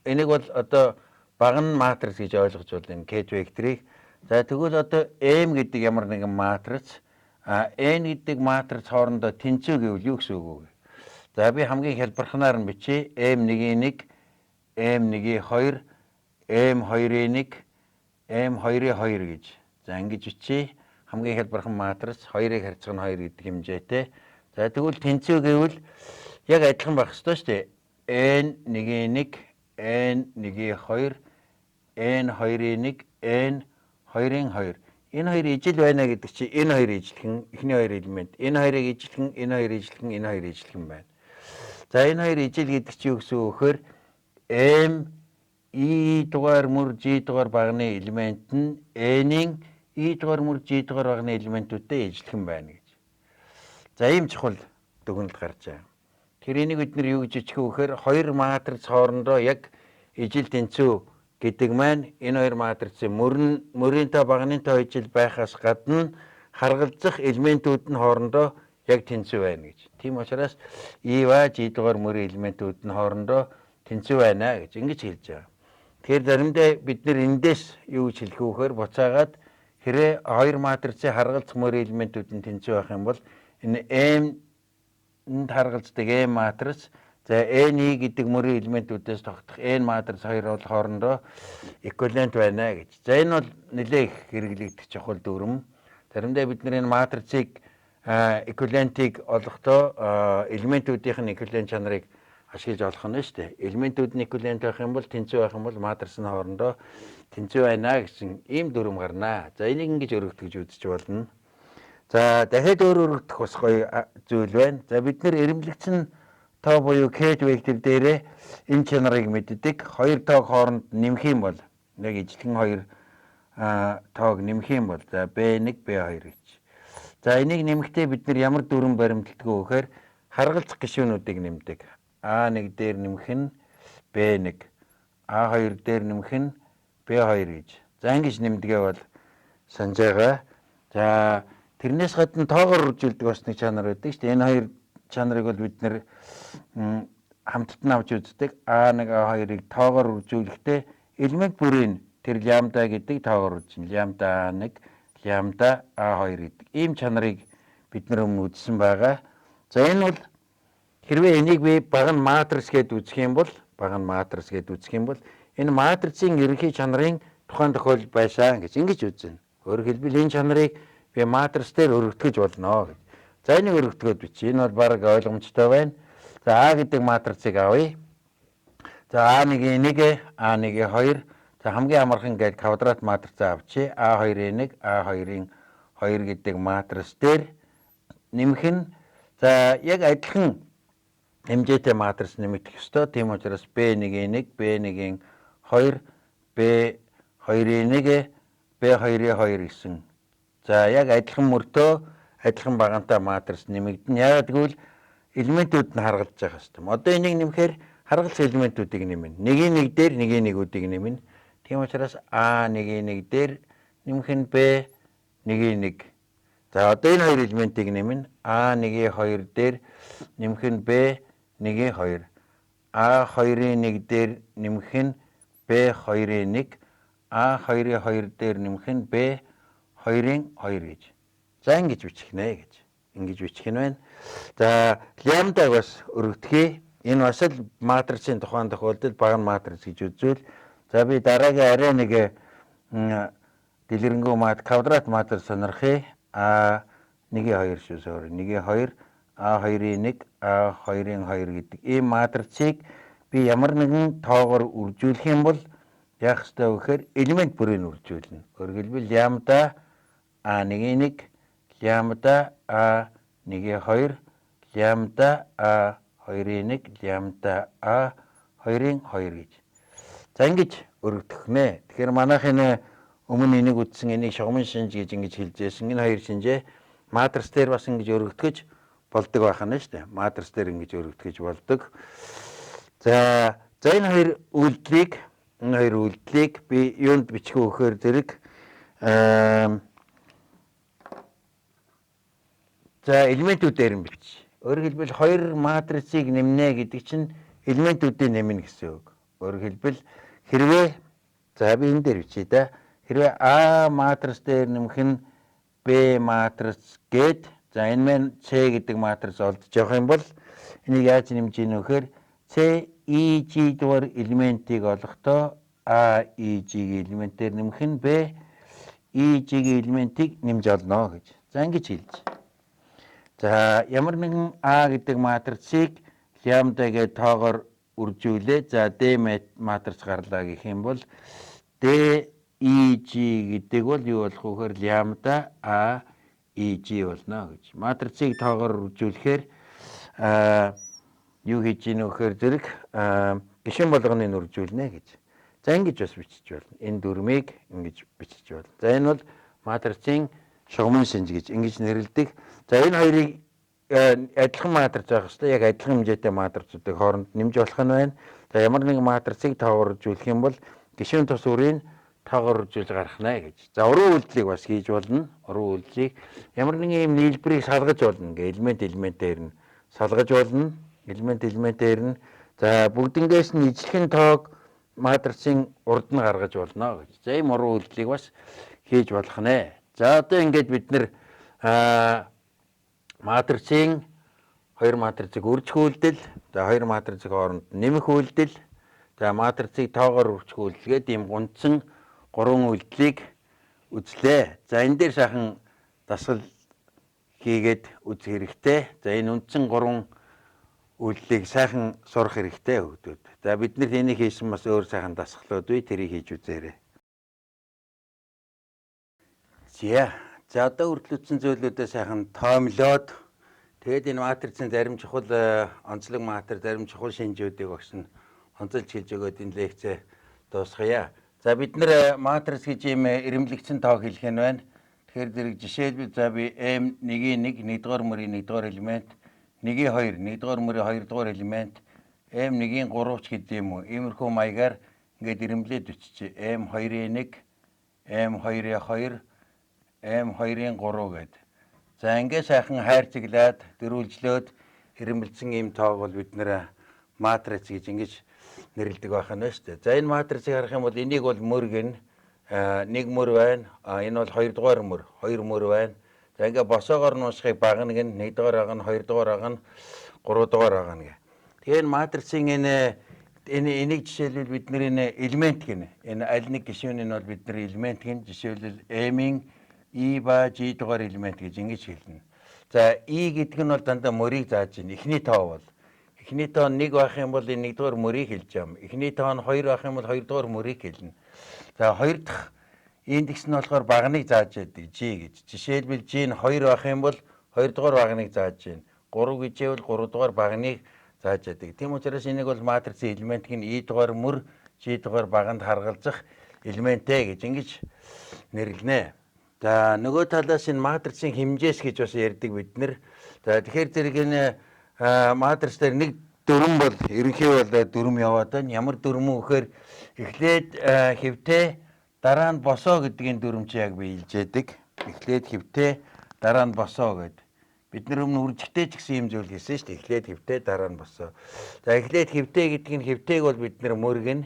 энийг бол одоо баган матриц гэж ойлгож байна энэ кэж векторыг. За тэгвэл одоо M гэдэг ямар нэгэн матриц, N гэдэг матриц хоорондоо тэнцүү гэвэл юу гэсэн үг вэ? За би хамгийн хялбарханаар нь бичье. M1-ийн 1, M1-ийн 2, M2-ийн 1, M2-ийн 2 гэж. За ингэж бичье. Хамгийн хялбархан матриц 2-ыг харьцах нь 2 гэдэг хэмжээтэй. За тэгвэл тэнцүү гэвэл яг адилхан байх ёстой шүү дээ. N1-ийн 1, N1-ийн 2, N2-ийн 1, N2-ийн 2. Энэ хоёр ижил байна гэдэг чинь энэ хоёр ижилхэн, эхний хоёр элемент. Энэ хоёрыг ижилхэн, энэ хоёр ижилхэн, энэ хоёр ижилхэн байна. За энэ хоёр ижил гэдэг чинь юу гэсэн үг вэ гэхээр M I дугаар мөр G дугаар баганы элемент нь N-ийн I дугаар мөр G дугаар баганы элементүүдтэй ижилхэн байна гэж. За, ийм чухал дүгнэлт гарч байгаа. Тэр энийг бид нар юу гэж бичих вэ гэхээр хоёр матриц хоорондоо яг ижил тэнцүү гэдэг маань энэ хоёр матрицын мөрөн мөрийн тоо, баганы тоо ижил байхаас гадна харгалзах элементүүд нь хоорондоо яг тэнцүү байна гэж. Тийм учраас I ба G дугаар мөрийн элементүүд нь хоорондоо тэнцүү байна гэж ингэж хэлж байгаа. Тэгэхээр заримдаа бид нар эндээс юу гэж хэлэх вэ гэхээр буцаагаад хэрэг хоёр матрицын харгалзах мөрийн элементүүд нь тэнцүү байх юм бол энэ M-нд харгалздаг M матриц, за N-I гэдэг мөрийн элементүүдээс тогтох N матриц хоёр бол хоорондоо эквивалент байна гэж. За, энэ бол нэлээд их хэрэглэгдэх чухал дүрэм. Заримдаа бид нар энэ матрицыг эквивалентийг олохдоо элементүүдийнх нь эквивалент чанарыг ашиглаж олох нь шүү дээ. Элементүүд нь эквивалент байх юм бол, тэнцүү байх юм бол матриц нь хоорондоо тэнцүү байна гэсэн ийм дүрэм гарнаа. За, энийг ингэж өргөтгөж үзэж болно. За, дахиад өөр өргөдөх бас гоё зүйл байна. За, бид нар эрэмбэлэгдсэн тоо буюу кет вектор дээрээ энэ чанарыг мэддэг. Хоёр тоог хооронд нэмэх юм бол, яг ижилхэн хоёр тоог нэмэх юм бол, за B1 B2 гэж. За, энийг нэмэхдээ бид нар ямар дүрэм баримталдаг вэ гэхээр харгалзах гишүүнүүдийг нэмдэг. A1 дээр нэмэх нь B1, A2 дээр нэмэх нь B2 гэж. За, ингэж нэмдэгээ бол санаж байгаа. За, тэрнээс гадна тоогоор үржүүлдэг бас нэг чанар байдаг шүү дээ. Энэ хоёр чанарыг бол бид нар хамтд нь авч үздэг. A1 A2-ыг тоогоор үржүүлэхдээ элемент бүрийн тэр лямбда гэдэг тоогоор үржинэ. Лямбда A1, лямбда A2 гэдэг. Ийм чанарыг бид нар өмнө үзсэн байгаа. За, энэ бол хэрвээ энийг би баг нь матриц гэдээ үзэх юм бол, баг нь матриц гэдээ үзэх юм бол энэ матрицын ерөнхий чанарын тухайн тохиолдол байсан гэж ингэж үзнэ. Өөрөөр хэлбэл энэ чанарыг би матриц дээр өргөтгөж болно гэж. За, энийг өргөтгөөд бичье. Энэ бол баг ойлгомжтой байна. За, А гэдэг матрицыг авъя. За, А1-ийн 1, А1-ийн 2. За, хамгийн амархан гээд квадрат матриц авчи. А2-ийн 1, А2-ын 2 гэдэг матриц дээр нэмэх нь, за, яг адилхан хэмжээтэй матриц нэмэгдэх ёстой. Тийм учраас B1-ийн 1, B1-ийн 2, B2-ын 1, B2-ын 2 гэсэн. За, яг адилхан мөртөө адилхан баганатай матриц нэмэгдэнэ. Яагаад гэвэл элементүүд нь харгалзаж байгаа хэвээр. Одоо энийг нэмэхээр харгалзах элементүүдийг нэмнэ. Нэгийн нэг дээр нэгийн нэгүүдийг нэмнэ. Тийм учраас А1-ийн 1 дээр нэмэх нь B1-ийн 1. За, одоо энэ хоёр элементийг нэмнэ. А1-ийн 2 дээр нэмэх нь B1-ийн 2. А2-ын 1 дээр нэмэх нь B2-ын 1. А2-ын 2 дээр нэмэх нь B2-ын 2 гэж. За, ингэж бичих нэ гэж. Ингэж бичих нь байна. За, лямбдаг бас өргөтгөе. Энэ бас л матрицын тухайн тохиолдолд баг нь матриц гэж үзвэл, за, би дараагийн арай нэг дэлгэрэнгүй мат квадрат матриц сонирхъя. А1-ийн 2 шүү, sorry. 1-ийн 2, А2-ын 1, А2-ын 2 гэдэг ийм матрицыг би ямар нэгэн тоогоор үржүүлэх юм бол яах ёстой вэ гэхээр элемент бүрийг үржүүлнэ. Өөрөөр хэлбэл лямбда А1-ийн 1, лямбда А1-ийн 2, лямбда А2-ын 1, лямбда А2-ын 2 гэж. За, ингэж өргөдөх нэ. Тэгэхээр манайх энэ өмнө энийг үзсэн, энийг шугамын шинж гэж ингэж хэлж байсан. Энэ хоёр шинжээ матриц дээр бас ингэж өргөтгөж болдог байх нь шүү дээ. Матриц дээр ингэж өргөтгөж болдог. За, за энэ хоёр үйлдэлийг би юунд бичих вэ гэхээр зэрэг за элементүүдээр нь бичиж. Өөрөөр хэлбэл хоёр матрицыг нэмнэ гэдэг чинь элементүүдийг нэмнэ гэсэн үг. Өөрөөр хэлбэл хэрвээ, за, би энэ дээр бичье да. Хэрвээ А матриц дээр нэмэх нь Б матриц гээд, за, энэ маань С гэдэг матриц олдож явах юм бол энийг яаж нэмж ийн вэ гэхээр С И G дугаар элементийг олохдоо А И G-ийн элементээр нэмэх нь Б И G-ийн элементийг нэмж олно гэж. За, ингэж хэлж. За, ямар нэгэн А гэдэг матрицыг лямбда гэдэг тоогоор үржүүлээ. За, D матриц гарлаа гэх юм бол D E G гэдэг бол юу болох вэ гэхээр лямбда А E G болно гэж. Матрицыг тоогоор үржүүлэхээр юу хийж ийн вэ гэхээр зэрэг Гишүүн болгоныг үржүүлнэ гэж. За ингэж бас бичиж болно. Энэ дүрмийг ингэж бичиж болно. За энэ бол матрицын шугамын шинж гэж ингэж нэрлэдэг. За энэ хоёрыг адилхан матриц байх ёстой. Яг адилхан хэмжээтэй матрицуудыг хооронд нэмж болох нь байна. За ямар нэгэн матрицыг тоогоор үржүүлэх юм бол гишүүн тус үрийг тоогоор үржүүлж гарах нэ гэж. За уран үйлдэлийг бас хийж болно. Уран үйлдэлийг ямар нэгэн юм нийлбэрийг салгаж болно. Ингээ элемент элементээр нь салгаж болно. Элемент элементээр нь за бүгднгээс нь ижлэхэн тоог матрицын урд нь гаргаж болно гэж. За ийм уран үйлдэлийг бас хийж болох нэ. За одоо ингээд бид нэр матрицын хоёр матрицыг үржих үйлдэл, за хоёр матрицыг хооронд нэмэх үйлдэл, за матрицыг тоогоор үржих үйлдэл гээд ийм гунцсан гурван үйлдэлийг үзлээ. За энэ дээр сайхан дасгал хийгээд үзэх хэрэгтэй. За энэ үндсэн гурван үйлдэлийг сайхан сурах хэрэгтэй хүмүүс. За бид нар энийг хийсэн бас өөр сайхан дасгалууд бий, тэрийг хийж үзээрэй. За за одоо үргэлжлүүлсэн зүйлүүдээ сайхан тоомлоод тэгээд энэ матрицын зарим чухал онцлог матриц, зарим чухал шинжүүдийг багш нь онцолж хэлж өгөөд энэ лекцээ дуусгая. За бид нэр матриц гэж ийм эрэмблэгдсэн тоо хэлэх нь байна. Тэгэхээр зэрэг жишээлбэл за би M1-ийн 1 1-р мөрийн 1-р элемент, 1-ийн 2 1-р мөрийн 2-р элемент, M1-ийн 3 ч гэдэг юм уу. Иймэрхүү маягаар ингээд эрэмблээд биччихье. M2-ийн 1, M2-ийн 2, M2-ийн 3 гэдэг. За ингээд сайхан хайрцаглаад, дөрвөлжлөөд эрэмбэлсэн ийм тоог бол бид нэр матриц гэж ингэж нэрлэдэг байх нь шүү дээ. За энэ матрицыг харах юм бол энийг бол мөр гэн нэг мөр байна. Энэ бол хоёрдугаар мөр, хоёр мөр байна. За ингээ босоогоор нуусахыг багна гэн, нэгдүгээр агна, хоёрдугаар агна, гуравдугаар агна гэ. Тэгээ энэ матрицын энэ энийг жишээлбэл бид нар энэ элемент гэнэ. Энэ аль нэг гишүүн нь бол бид нар элемент гэн. Жишээлбэл M-ийн I ба G дугаар элемент гэж ингэж хэлнэ. За I гэдэг нь бол дандаа мөрийг зааж байна. Эхний тоо бол эхний тоо 1 байх юм бол энэ нэгдүгээр мөрийг хэлж байгаа юм. Эхний тоо нь 2 байх юм бол хоёрдугаар мөрийг хэлнэ. За хоёр дахь индекс нь болохоор баганыг зааж яадаг G гэж. Жишээлбэл G нь 2 байх юм бол хоёрдугаар баганыг зааж байна. 3 гэж ивэл гуравдугаар баганыг зааж яадаг. Тийм учраас энийг бол матрицын элемент нь I дугаар мөр, G дугаар баганд харгалзах элементээ гэж ингэж нэрлэнэ. За нөгөө талаас энэ матрицын хэмжээс гэж бас ярьдаг бид нэр. За тэгэхээр зэрэг энэ матриц дээр нэг дүрм бол ерөнхий бол дүрм яваад байна. Ямар дүрм вэ гэхээр эхлээд хэвтээ дараа нь босоо гэдгийн дүрм чи яг биелж яадаг. Эхлээд хэвтээ дараа нь босоо гэд. Бид нар өмнө үржихтэй ч гэсэн юм зүйл хийсэн шүү дээ. Эхлээд хэвтээ дараа нь босоо. За эхлээд хэвтээ гэдэг нь хэвтээг бол бид нар мөргөн,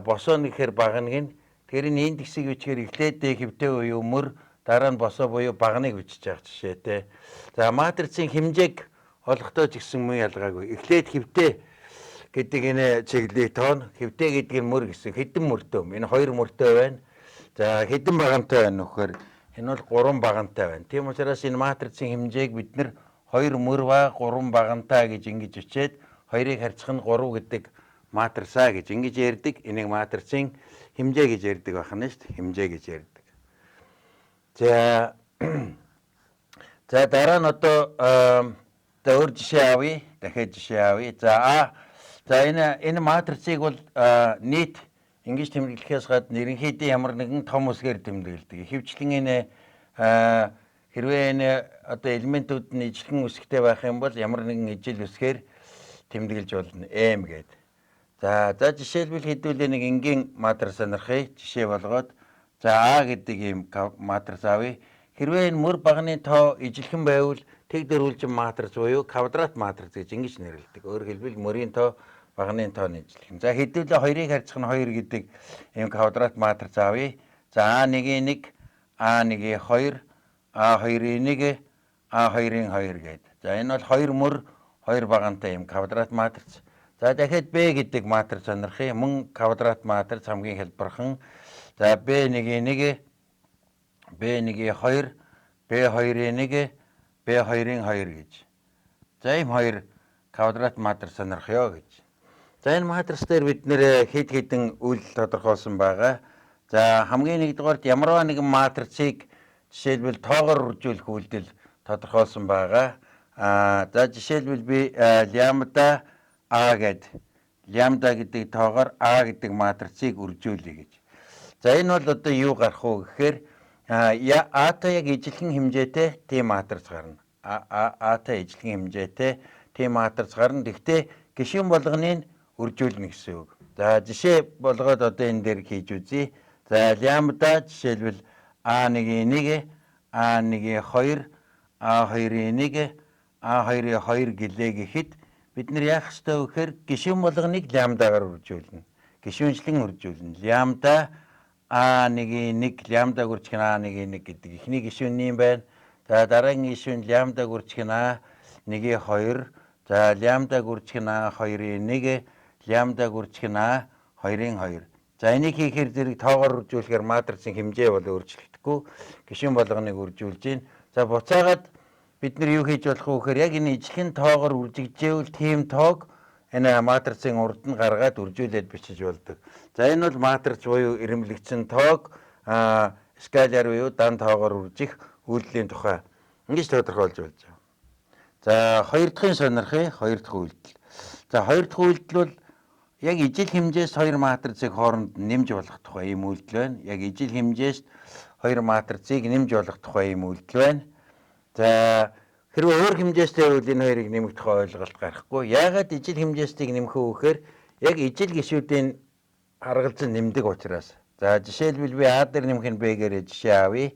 босоо нэхэр багна гэн. Тэгэхээр энэ индексийг бичгээр эхлээд хэвтээ буюу мөр, дараа нь босоо буюу багныг бичиж байгаа жишээтэй. За матрицын хэмжээг олохдоо ч гэсэн мөн ялгаагүй. Эхлээд хэвтээ гэдэг энэ чиглэлийг тоон. Хэвтээ гэдэг нь мөр гэсэн. Хэдэн мөртөө юм? Энэ хоёр мөртөө байна. За хэдэн багантай байна вөхөр? Энэ бол 3 багантай байна. Тийм учраас энэ матрицын хэмжээг бид нэр 2 мөр ба 3 багантай гэж ингэж бичээд хоёрыг харьцах нь 3 гэдэг матрицаа гэж ингэж ярьдаг. Энийг матрицын хэмжээ гэж ярьдаг байх нь шүү дээ. Хэмжээ гэж ярьдаг. За за дараа нь одоо за өөр жишээ авъя. Дахиад жишээ авъя. За за энэ матрицыг бол нийт ингэж тэмдэглэхээс гадна ерөнхийдөө ямар нэгэн том үсгээр тэмдэглэдэг. Ихэвчлэн энэ хэрвээ энэ одоо элементүүд нь ижилхэн үсгтэй байх юм бол ямар нэгэн ижил үсгээр тэмдэглэж болно. M гэдэг. За за жишээлбэл хэдүүлээ нэг энгийн матриц сонирхъя. Жишээ болгоод за А гэдэг ийм матриц авъя. Хэрвээ энэ мөр баганы тоо ижилхэн байвал тэг дөрвөлжин матриц буюу квадрат матриц гэж ингэж нэрлэдэг. Өөрөөр хэлбэл мөрийн тоо баганы тооны ижилхэн. За хэдүүлээ хоёрыг харьцах нь 2 гэдэг ийм квадрат матриц авъя. За А1-ийн 1, А1-ийн 2, А2-ийн 1, А2-ийн 2 гээд. За энэ бол 2 мөр 2 багантай ийм квадрат матриц. За дахиад B гэдэг матриц сонирхъя. Мөн квадрат матриц хамгийн хялбархан. За B1-ийн 1, B1-ийн 2, B2-ийн 1, B2-ийн 2 гэж. За ийм хоёр квадрат матриц сонирхъё гэж. За энэ матриц дээр бид нэр хэд хэдэн үйлдэл тодорхойлсон байгаа. За хамгийн нэгдүгээрт ямарваа нэгэн матрицыг жишээлбэл тоогоор үржүүлэх үйлдэл тодорхойлсон байгаа. За жишээлбэл би лямбда А гэд Лямбда гэдэг тоогоор А гэдэг матрицыг үржүүлье гэж. За энэ бол одоо юу гарах уу гэхээр А-тай яг ижилхэн хэмжээтэй тийм матриц гарна. А-тай ижилхэн хэмжээтэй тийм матриц гарна. Гэхдээ гишүүн болгоныг үржүүлнэ гэсэн үг. За жишээ болгоод одоо энэ дээр хийж үзье. За лямбда жишээлбэл А1-ийн 1, А1-ийн 2, А2-ийн 1, А2-ийн 2 гэлээ гэхэд бид нар яах ёстой вэ гэхээр гишүүн болгоныг лямбдагаар үржүүлнэ. Гишүүнчлэн үржүүлнэ. Лямбда А1-ийн 1, лямбда гүрчих нь А1-ийн 1 гэдэг эхний гишүүний юм байна. За дараагийн гишүүн лямбда гүрчих нь А1-ийн 2, за лямбда гүрчих нь А2-ийн 1, лямбда гүрчих нь А2-ийн 2. За энийг хийхээр зэрэг тоогоор үржүүлэхээр матрицын хэмжээ бол өөрчлөгдөхгүй, гишүүн болгоныг үржүүлж байна. За буцаагаад бид нар юу хийж болох вэ гэхээр яг энэ ижилхэн тоогоор үржигджээвэл тийм тоог энэ матрицын урд нь гаргаад үржүүлээд бичиж болдог. За энэ бол матриц буюу эрэмбэлэгдсэн тоог скаляр буюу дан тоогоор үржих үйлдэлийн тухай ингэж тодорхойлж болж байгаа. За хоёр дахьын сонирхъя, хоёр дахь үйлдэл. За хоёр дахь үйлдэл бол яг ижил хэмжээс хоёр матрицыг хооронд нэмж болох тухай ийм үйлдэл байна. Яг ижил хэмжээс хоёр матрицыг нэмж болох тухай ийм үйлдэл байна. За хэрвээ өөр хэмжээстэй байвал энэ хоёрыг нэмэх тухай ойлголт гарахгүй. Яагаад ижил хэмжээстийг нэмэх вэ гэхээр яг ижил гишүүдийн харгалзан нэмдэг учраас. За жишээлбэл би А дээр нэмэх нь Б-гээрээ жишээ авъя.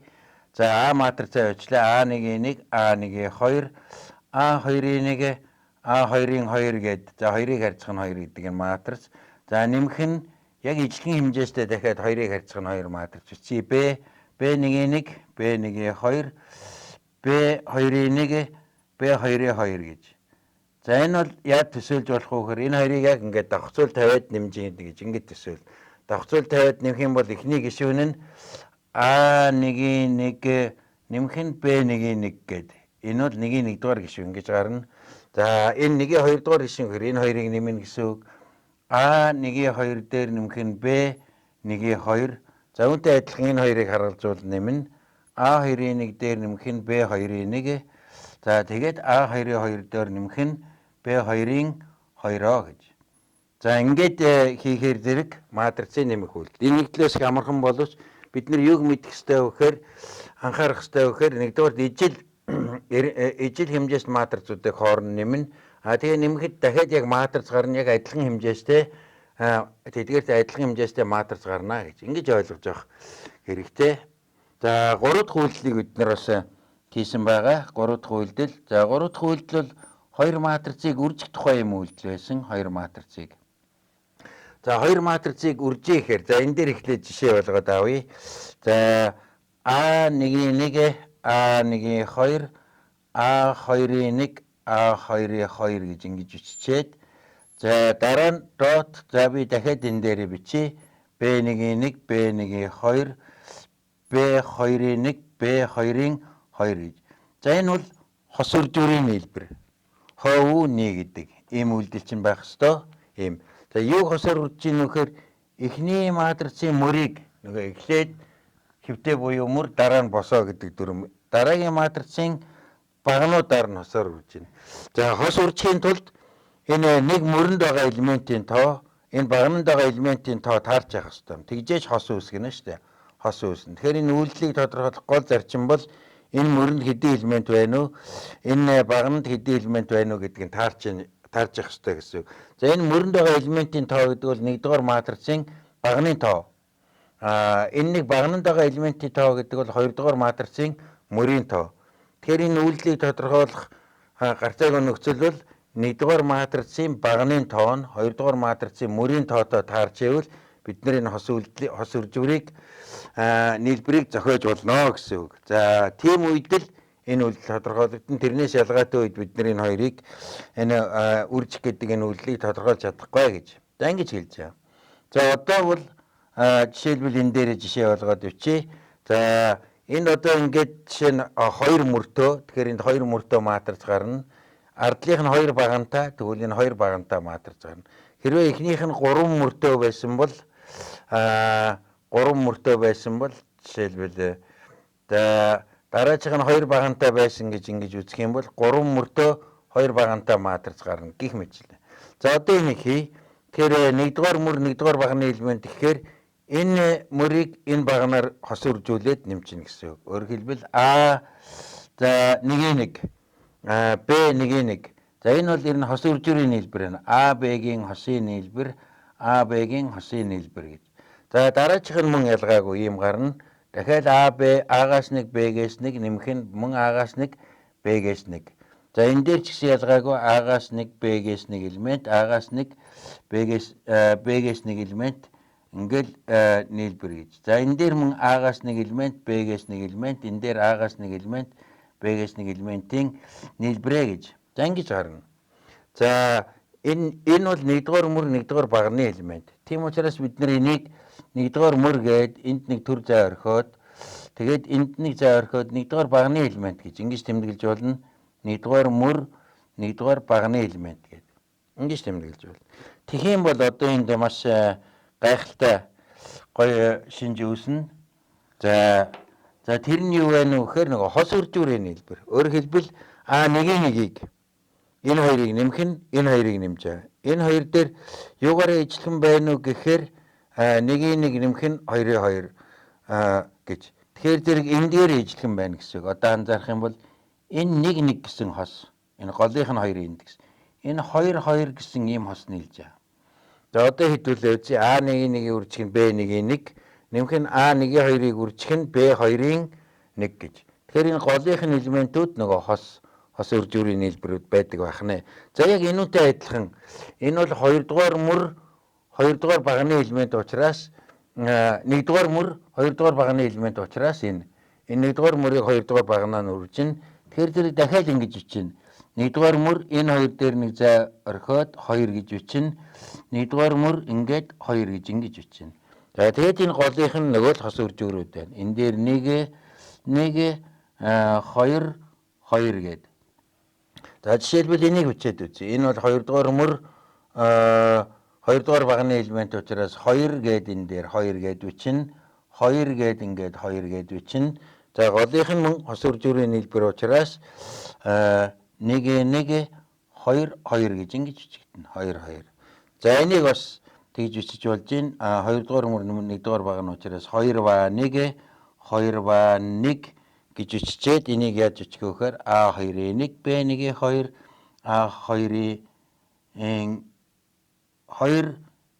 За А матрицаа очлаа. А1-ийн 1, А1-ийн 2, А2-ийн 1, А2-ын 2 гээд за 2-ыг харьцах нь 2 гэдэг энэ матриц. За нэмэх нь яг ижилхэн хэмжээстэй дахиад 2-ыг харьцах нь 2 матриц бичье. Б, B1-ийн 1, B1-ийн 2, B2-ын 1, B2-ын 2 гэж. За энэ бол яаж төсөөлж болох вэ гэхээр энэ хоёрыг яг ингээд давхцуул тавиад нэмж гэж ингээд төсөөл. Давхцуул тавиад нэмэх юм бол эхний гишүүн нь А1-ийн 1 нэмэх нь B1-ийн 1 гээд. Энэ бол 1-ийн 1 дугаар гишүүн гэж гарна. За энэ 1-ийн 2 дугаар гишүүн гэхээр энэ хоёрыг нэмнэ гэсэн үг. А1-ийн 2 дээр нэмэх нь B1-ийн 2. За үүнтэй адилхан энэ хоёрыг харгалзуул нэмнэ. А2-ын 1 дээр нэмэх нь B2-ын 1. За тэгээд А2-ын 2 дээр нэмэх нь B2-ын 2-оо гэж. За ингээд хийхээр зэрэг матрицын нэмэх үйлдэл. Энэ нэг талаас их амархан боловч бид нар юуг мэдэх ёстой вэ гэхээр анхаарах ёстой вэ гэхээр нэгдүгээр ижил хэмжээст матрицуудыг хооронд нэмнэ. А тэгээ нэмэхэд дахиад яг матриц гарна, яг адилхан хэмжээстэй тэдгээрт адилхан хэмжээстэй матриц гарна гэж ингэж ойлгож авах хэрэгтэй. За гурав дахь үйлдэлийг бид нар бас хийсэн байгаа. Гурав дахь үйлдэл. За гурав дахь үйлдэл бол хоёр матрицыг үржих тухай юм үйлдэл байсан. Хоёр матрицыг. За хоёр матрицыг үржих гэхээр за энэ дээр эхлээд жишээ болгоод авъя. За А1-ийн 1, А1-ийн 2, А2-ын 1, А2-ын 2 гэж ингэж бичээд за дараа нь дот за би дахиад энэ дээр бичье. B1-ийн 1, B1-ийн 2, B2-ын 1, B2-ын 2 гэж. За энэ бол хос үржүүрийн нийлбэр. Хоо ни гэдэг ийм үйлдэл чинь байх ёстой. Ийм. За юу хосоор үржиж ийн вэхээр эхний матрицын мөрийг нөгөө эхлээд хэвтэй буюу мөр дараа нь босоо гэдэг дүрм. Дараагийн матрицын багануудаар нь хосоор үржиж байна. За хос үржихийн тулд энэ нэг мөрөнд байгаа элементийн тоо энэ багананд байгаа элементийн тоо таарч явах ёстой. Тэгжээж хос үүсгэнэ шүү дээ. Хос үүснэ. Тэгэхээр энэ үйлдэлийг тодорхойлох гол зарчим бол энэ мөрөнд хэдэн элемент байна уу? Энэ багананд хэдэн элемент байна уу гэдгийг таарч явах ёстой гэсэн үг. За энэ мөрөнд байгаа элементийн тоо гэдэг бол нэгдүгээр матрицын баганы тоо. Энэ нэг багананд байгаа элементийн тоо гэдэг бол хоёрдугаар матрицын мөрийн тоо. Тэгэхээр энэ үйлдэлийг тодорхойлох гарцаагүй нөхцөл бол нэгдүгээр матрицын баганы тоо нь хоёрдугаар матрицын мөрийн тоотой таарч ивэл бид нар энэ хос үйлдэл хос үржвэрийг нийлбэрийг зохиож болно гэсэн үг. За тийм үед л энэ үйлдэл тодорхойлогдсон. Тэрнээс ялгаатай үед бид нар энэ хоёрыг энэ үржих гэдэг энэ үйлдэлийг тодорхойлж чадахгүй гэж. За ингэж хэлж байгаа. За одоо бол жишээлбэл энэ дээр жишээ болгоод бичье. За энэ одоо ингээд жишээ нь хоёр мөртөө, тэгэхээр энд хоёр мөртөө матриц гарна. Ардлынх нь хоёр багантай, тэгвэл энэ хоёр багантай матриц гарна. Хэрвээ эхнийх нь гурван мөртөө байсан бол гурван мөртөө байсан бол жишээлбэл за дараачих нь хоёр багантай байсан гэж ингэж үзэх юм бол гурван мөртөө хоёр багантай матриц гарна гих мэтлээ. За одоо энийг хий. Тэгэхээр нэгдүгээр мөр нэгдүгээр баганы элемент гэхээр энэ мөрийг энэ баганаар хос үржүүлээд нэмчихнэ гэсэн үг. Өөрөөр хэлбэл А за 1-1, Б 1-1. За энэ бол ер нь хос үржүүрийн нийлбэр байна. А Б-гийн хосын нийлбэр, А Б-гийн хосын нийлбэр гэж. За дараачих нь мөн ялгаагүй ийм гарна. Дахиад А Б А-гаас 1 Б-гээс 1 нэмэх нь мөн А-гаас 1 Б-гээс 1. За энэ дээр ч гэсэн ялгаагүй А-гаас 1 Б-гээс 1 элемент, А-гаас 1 Б-гээс Б-гээс 1 элемент ингээл нийлбэр гэж. За энэ дээр мөн А-гаас 1 элемент, Б-гээс 1 элемент, энэ дээр А-гаас 1 элемент, Б-гээс 1 элементийн нийлбэрэ гэж. За ингэж гарна. За энэ бол нэгдүгээр мөр нэгдүгээр баганы элемент. Тийм учраас бид нар энийг нэгдүгээр мөр гээд энд нэг төр зай орхиод тэгээд энд нэг зай орхиод нэгдүгээр баганы элемент гэж ингэж тэмдэглэж болно. Нэгдүгээр мөр нэгдүгээр баганы элемент гэдэг. Ингэж тэмдэглэж болно. Тэгэх юм бол одоо энд маш гайхалтай гоё шинж үүснэ. За тэр нь юу вэ гэхээр нөгөө хос үржүүрийн нийлбэр. Өөрөөр хэлбэл А1-ийн 1-ийг энэ хоёрыг нэмэх нь энэ хоёрыг нэмж байгаа. Энэ хоёр дээр юугаараа ижилхэн байна уу гэхээр 1-ийн 1 нэмэх нь 2-ийн 2 гэж. Тэгэхээр зэрэг энэ дээр ижилхэн байна гэсэн үг. Одоо анзаарах юм бол энэ 1 1 гэсэн хос. Энэ голынх нь 2 индекс. Энэ 2 2 гэсэн ийм хос нийлж байгаа. За одоо хэдүүлээ үзье. А1-ийн 1-ийг үржих нь Б1-ийн 1, нэмэх нь А1-ийн 2-ыг үржих нь Б2-ын 1 гэж. Тэгэхээр энэ голынх нь элементүүд нөгөө хос үржүүрийн нийлбэрүүд байдаг байх нэ. За яг энүүтэй адилхан энэ бол 2 дугаар мөр 2 дугаар баганы элемент учраас 1 дугаар мөр 2 дугаар баганы элемент учраас энэ 1 дугаар мөрийг 2 дугаар баганаа нь үржинэ. Тэгэхээр зэрэг дахиад ингэж бичнэ. 1 дугаар мөр энэ хоёр дээр нэг зай орхиод 2 гэж бичнэ. 1 дугаар мөр ингээд 2 гэж ингэж бичнэ. За тэгээд энэ голынх нь нөгөө л хос үржүүрүүд байна. Энэ дээр 1 1 2 2 гээд. За жишээлбэл энийг бичээд үзье. Энэ бол 2 дугаар мөр 2 дугаар баганы элемент учраас 2 гээд энэ дээр 2 гээд бичнэ. 2 гээд ингээд 2 гээд бичнэ. За голынх нь мөн хос үржүүрийн нийлбэр учраас 1 1 2 2 гэж ингэж бичигдэнэ. 2 2. За энийг бас тэгж бичиж болж байна. 2 дугаар мөр 1 дугаар баг нь учраас 2 ба 1 2 ба 1 гэж бичээд энийг яаж бичих вэ гэхээр А2-ын 1, Б1-ийн 2, А2-ын 2,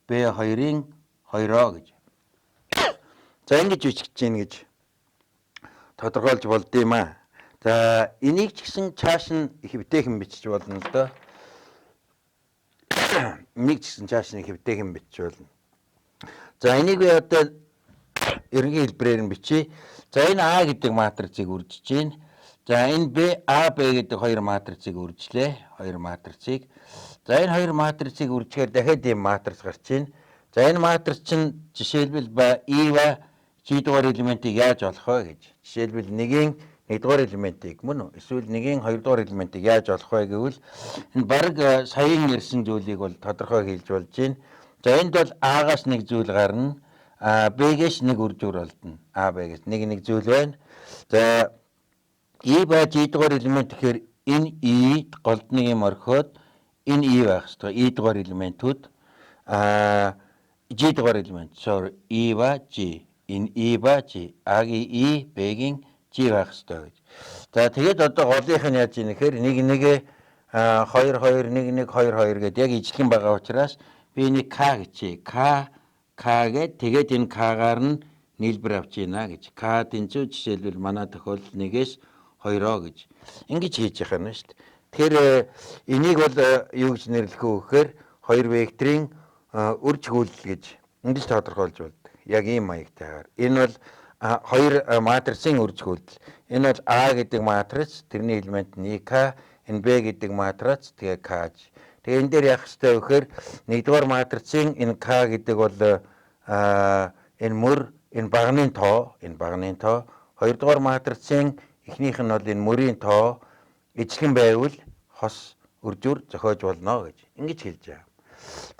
Б2-ын 2 гэж. За ингэж бичиж гин гэж тодорхойлж болд юм аа. За энийг ч гэсэн чааш нь хэвтэйхэн бичиж болно л доо. Энийг ч гэсэн чааш нь хэвтэйхэн бичиж болно. За энийг би одоо ерөнхий хэлбэрээр нь бичье. За энэ А гэдэг матрицыг үржиж байна. За энэ Б, А, Б гэдэг хоёр матрицыг үржлээ. Хоёр матрицыг. За энэ хоёр матрицыг үржихээр дахиад ийм матриц гарч байна. За энэ матриц чинь жишээлбэл И ба G дугаар элементийг яаж олох вэ гэж. Жишээлбэл 1-ийн 1 дугаар элементийг мөн үү? Эсвэл 1-ийн 2 дугаар элементийг яаж олох вэ гэвэл энэ баг саяын ярьсан зүйлийг бол тодорхой хэлж болж байна. За энд бол А-гаас нэг зүйл гарна. А Б-гээс нэг үржүүр олдно. А Б-гээс нэг нэг зүйл байна. За И ба G дугаар элемент гэхээр энэ И голд нэг юм орхиод энэ И байх хэрэгтэй. И дугаар элементүүд G дугаар элемент. Sorry, И ба G. Энэ И ба G. А-гийн И, Б-гийн G байх хэрэгтэй гэж. За тэгээд одоо голынх нь яаж ийм гэхээр 1 1 2 2 1 1 2 2 гэдээ яг ижилхэн байгаа учраас би энийг К гэчээ. К К гээд тэгээд энэ К-гаар нь нийлбэр авч ийна гэж. К тэнцүү жишээлбэл манай тохиолдолд 1-ээс 2-оо гэж. Ингэж хийж яхаа нь шүү дээ. Тэгэхээр энийг бол юу гэж нэрлэх вэ гэхээр хоёр векторын үр чиглэл гэж ингэж тодорхойлж болдог. Яг ийм маягтайгаар. Энэ бол хоёр матрицын үр чиглэл. Энэ бол А гэдэг матриц, тэрний элемент нь К, энэ Б гэдэг матриц, тэгээ К. Тэгээ энэ дээр яах ёстой вэ гэхээр нэгдүгээр матрицын энэ К гэдэг бол энэ мөр, энэ баганы тоо, энэ баганы тоо. Хоёрдугаар матрицын эхнийх нь бол энэ мөрийн тоо ижилхэн байвал хос үржүүр зохиож болно гэж ингэж хэлж байгаа.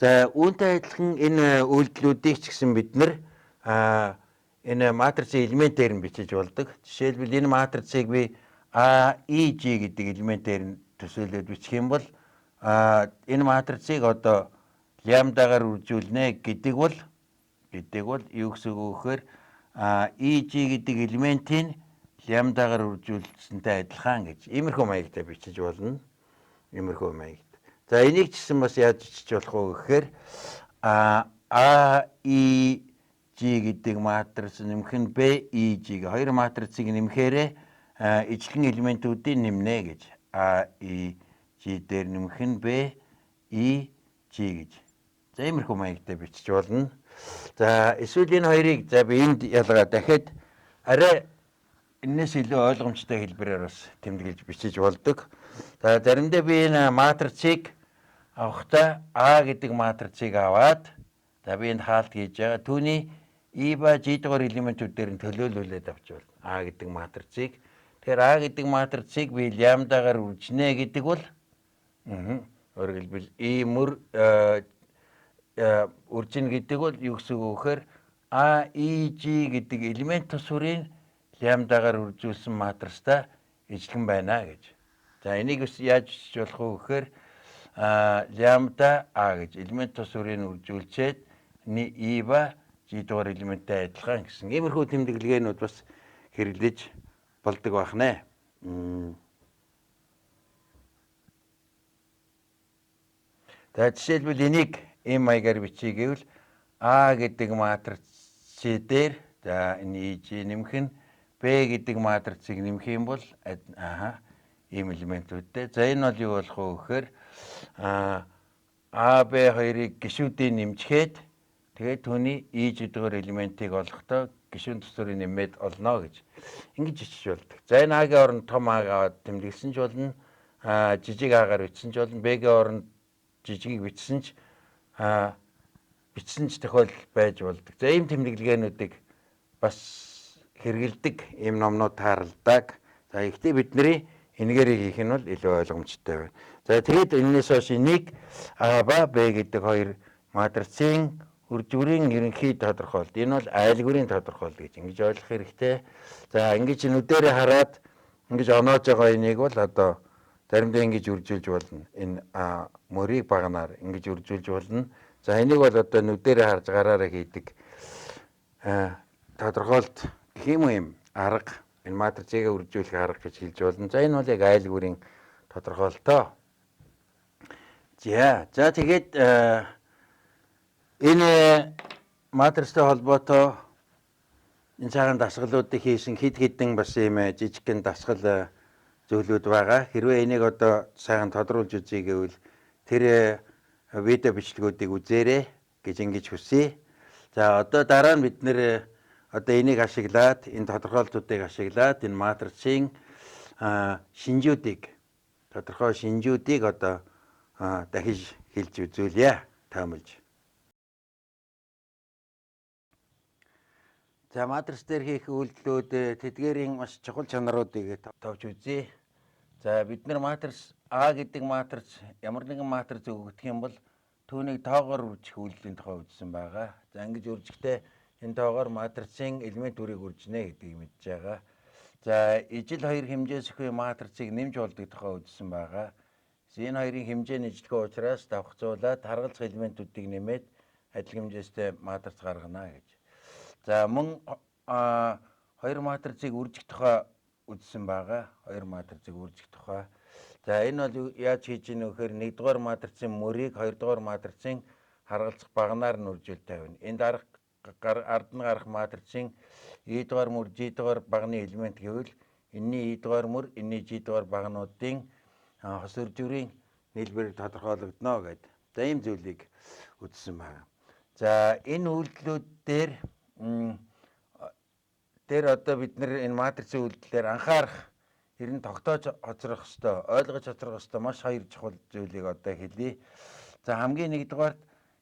За үүнтэй адилхан энэ үйлдэлүүдийг ч гэсэн бид нар энэ матрицын элементээр нь бичиж болдог. Жишээлбэл энэ матрицыг би А, И, G гэдэг элементээр нь төсөөлөд бичих юм бол энэ матрицыг одоо лямдагаар үржүүлнэ гэдэг бол юу гэсэн үг вэ гэхээр EG гэдэг элементийн лямдагаар үржүүлсэнтэй адилхан гэж иймэрхүү маягтай бичиж болно. Иймэрхүү маягт. За энийг ч гэсэн бас яаж бичиж болох вэ гэхээр A E G гэдэг матриц нэмэх нь B E G хоёр матрицыг нэмэхээрээ ижлэгэн элементүүдийг нэмнэ гэж. A E G дээр нэмэх нь B E G гэж. За иймэрхүү маягтай бичиж болно. За эсвэл энэ хоёрыг за би энд ялгаа дахиад арай энэс илүү ойлгомжтой хэлбэрээр бас тэмдэглэж бичиж болдог. За заримдаа би энэ матрицыг авахдаа А гэдэг матрицыг аваад за би энд хаалт хийж байгаа. Түүний E ба G дугаар элементүүдээр нь төлөөлүүлээд авч болно. А гэдэг матрицыг. Тэгэхээр А гэдэг матрицыг би лямдагаар үржинэ гэдэг бол өөрөөр хэлбэл E мөр үржинэ гэдэг бол юу гэсэн үг вэ гэхээр А E G гэдэг элемент тус бүрийн лямдагаар үржүүлсэн матрицтай ижлэгэн байна гэж. За энийг бас яаж бичиж болох вэ гэхээр лямда А гэж элемент тус бүрийг үржүүлчихэд E ба G дугаар элементтэй адилхан гэсэн иймэрхүү тэмдэглэгээнүүд бас хэрэглэж болдог байх нэ. За жишээлбэл энийг ийм маягаар бичье гэвэл А гэдэг матриц дээр за энэ EG нэмэх нь B гэдэг матрицыг нэмэх юм бол ийм элементүүдтэй. За энэ бол юу болох вэ гэхээр А Б хоёрыг гишүүдийн нэмчихэд тэгээд түүний E дугаар элементийг олохдоо гишүүн төсвөрийг нэмээд олно гэж ингэж бичиж болдог. За энэ А-гийн оронд том А аваад тэмдэглэсэн ч болно, жижиг А-гаар бичсэн ч болно, Б-гийн оронд жижигийг бичсэн ч тохиолдол байж болдог. За ийм тэмдэглэгээнүүдийг бас хэрэгэлдэг ийм номнууд тааралдаг. За ихтэй бидний энэгээрийг хийх нь бол илүү ойлгомжтой байна. За тэгээд энэнээс хойш энийг А ба Б гэдэг хоёр матрицын үржвэрийн ерөнхий тодорхойлолт. Энэ бол айлгврын тодорхойлолт гэж ингэж ойлгох хэрэгтэй. За ингэж нүдэрээ хараад ингэж оноож байгаа энийг бол одоо заримдаа ингэж үржүүлж болно. Энэ мөрийг багнаар ингэж үржүүлж болно. За энийг бол одоо нүдэрээ харж гараараа хийдэг тодорхойлолт гэх юм уу юм арга. Энэ матрицыг үржүүлэх арга гэж хэлж болно. За энэ бол яг айлгврын тодорхойлолтоо. За тэгээд энэ матрицтай холбоотой энэ цагаан дасгалуудыг хийсэн хэд хэдэн бас ийм жижигхэн дасгал зүйлүүд байгаа. Хэрвээ энийг одоо сайхан тодруулж үзье гэвэл тэр видео бичлэгүүдийг үзээрэй гэж ингэж хүсье. За одоо дараа нь бид нэр одоо энийг ашиглаад энэ тодорхойлолтуудыг ашиглаад энэ матрицын шинжүүдийг тодорхой шинжүүдийг одоо дахиж хэлж үзүүлье таамаглаж. За матриц дээр хийх үйлдэлүүд тэдгээрийн маш чухал чанаруудыг товч үзье. За бид нар матриц А гэдэг матриц ямар нэгэн матриц өгөгдөх юм бол түүнийг тоогоор үржих үйлдэлийн тухай үзсэн байгаа. За ингэж үржихдээ энэ тоогоор матрицын элемент бүрийг үржинэ гэдгийг мэдж байгаа. За ижил хоёр хэмжээсгүй матрицыг нэмж болдог тухай үзсэн байгаа. Энэ хоёрын хэмжээ нь ижилхэн учраас давхцуулаад харгалзах элементүүдийг нэмээд адил хэмжээстэй матриц гаргана гэж. За мөн хоёр матрицыг үржих тухай үзсэн байгаа. Хоёр матрицыг үржих тухай. За энэ бол яаж хийж ийнө гэхээр нэгдүгээр матрицын мөрийг хоёрдугаар матрицын харгалзах баганаар нь үржүүл тавина. Энд ард нь гарах матрицын E дугаар мөр, G дугаар баганы элемент гэвэл энэний E дугаар мөр, энэний G дугаар багануудын хос үржвэрийн нийлбэр тодорхойлогдоно гэдэг. За ийм зүйлийг үзсэн байна. За энэ үйлдэлүүд дээр одоо бид нэр энэ матрицын үйлдэлээр анхаарах, ер нь тогтоож хоцрох ёстой, ойлгож хоцрох ёстой маш хоёр чухал зүйлийг одоо хэлье. За хамгийн нэгдүгээрт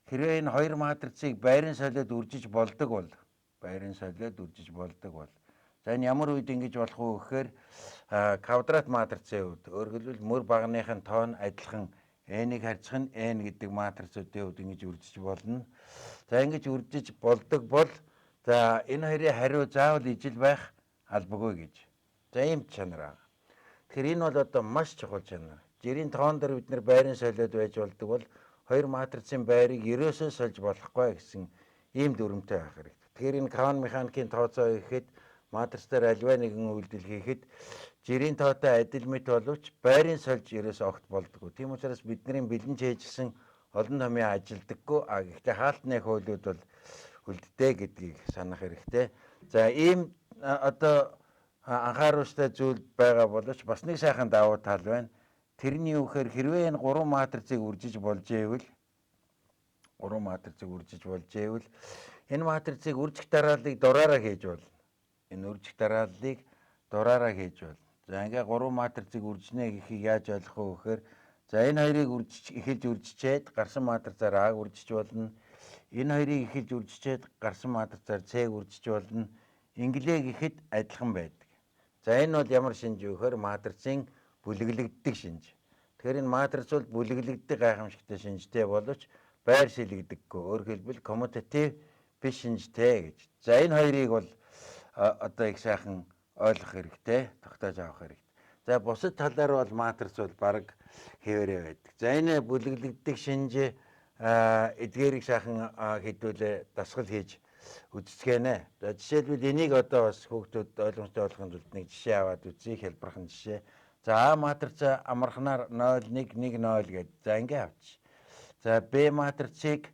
хэрвээ энэ хоёр матрицыг байран солиод үржиж болдог бол за энэ ямар үед ингэж болох вэ гэхээр квадрат матрицын хувьд, өөрөөр хэлбэл мөр баганых нь тоон адилхан n-ийг харьцах нь n гэдэг матрицуудын хувьд ингэж үржиж болно. За ингэж үржиж болдог бол за энэ хоёрын хариу заавал ижил байх албагүй гэж. За ийм чанар байгаа. Тэгэхээр энэ бол одоо маш чухал чанар. Жирийн тоон дээр бид нэр байран солиод байж болдог бол Хоёр матрицын байрыг ерөөсөө сольж болохгүй гэсэн ийм дүрмтэй байх хэрэгтэй. Тэгэхээр энэ квант механикийн тооцоо гэхэд матриц дээр аливаа нэгэн үйлдэл хийхэд жирийн тоотой адил мэт боловч байрын сольж ерөөсөө огт болдгоо. Тийм учраас бидний бэлэн чэйжилсэн олон томьёо ажилдаггүй. А гэхдээ хаалтны хуулиуд бол үлддэг гэдгийг санах хэрэгтэй. За, ийм одоо анхааруулжтай зүйл байгаа боловч бас нэг сайхан давуу тал байна. Тэрний юу гэхээр хэрвээ энэ гурван матрицыг үржиж болж ивэл, гурван матрицыг үржиж болж ивэл энэ матрицыг үржих дарааллыг дураараа хийж болно. Энэ үржих дарааллыг дураараа хийж болно. За, ингээ гурван матрицыг үржинэ гэхийг яаж ойлгох вэ гэхээр за, энэ хоёрыг үржиж, эхэлж үржичээд гарсан матрицаар А үржиж болно. Энэ хоёрыг эхэлж үржичээд гарсан матрицаар С үржиж болно. Инглээ гэхэд адилхан байдаг. За, энэ бол ямар шинж вэ гэхээр матрицын бүлэглэгддэг шинж. Тэгэхээр энэ матриц бол бүлэглэгддэг гайхамшигтай шинжтэй боловч байр шилэгдэггүй. Өөрөөр хэлбэл, коммутатив биш шинжтэй гэж. За, энэ хоёрыг бол одоо их сайхан ойлгох хэрэгтэй, тогтоож авах хэрэгтэй. За, бусад талаар бол матриц бол бараг хэвээрээ байдаг. За, энэ бүлэглэгддэг шинж, эдгээрийг сайхан хэдүүлээ дасгал хийж үзцгээнэ. За, жишээлбэл, энийг одоо бас хүүхдүүд ойлгомжтой болохын тулд нэг жишээ аваад үзье, хялбархан жишээ. За, А матриц амархнаар 0 1 1 0 гээд, за, ингээ авч. За, Б матрицыг,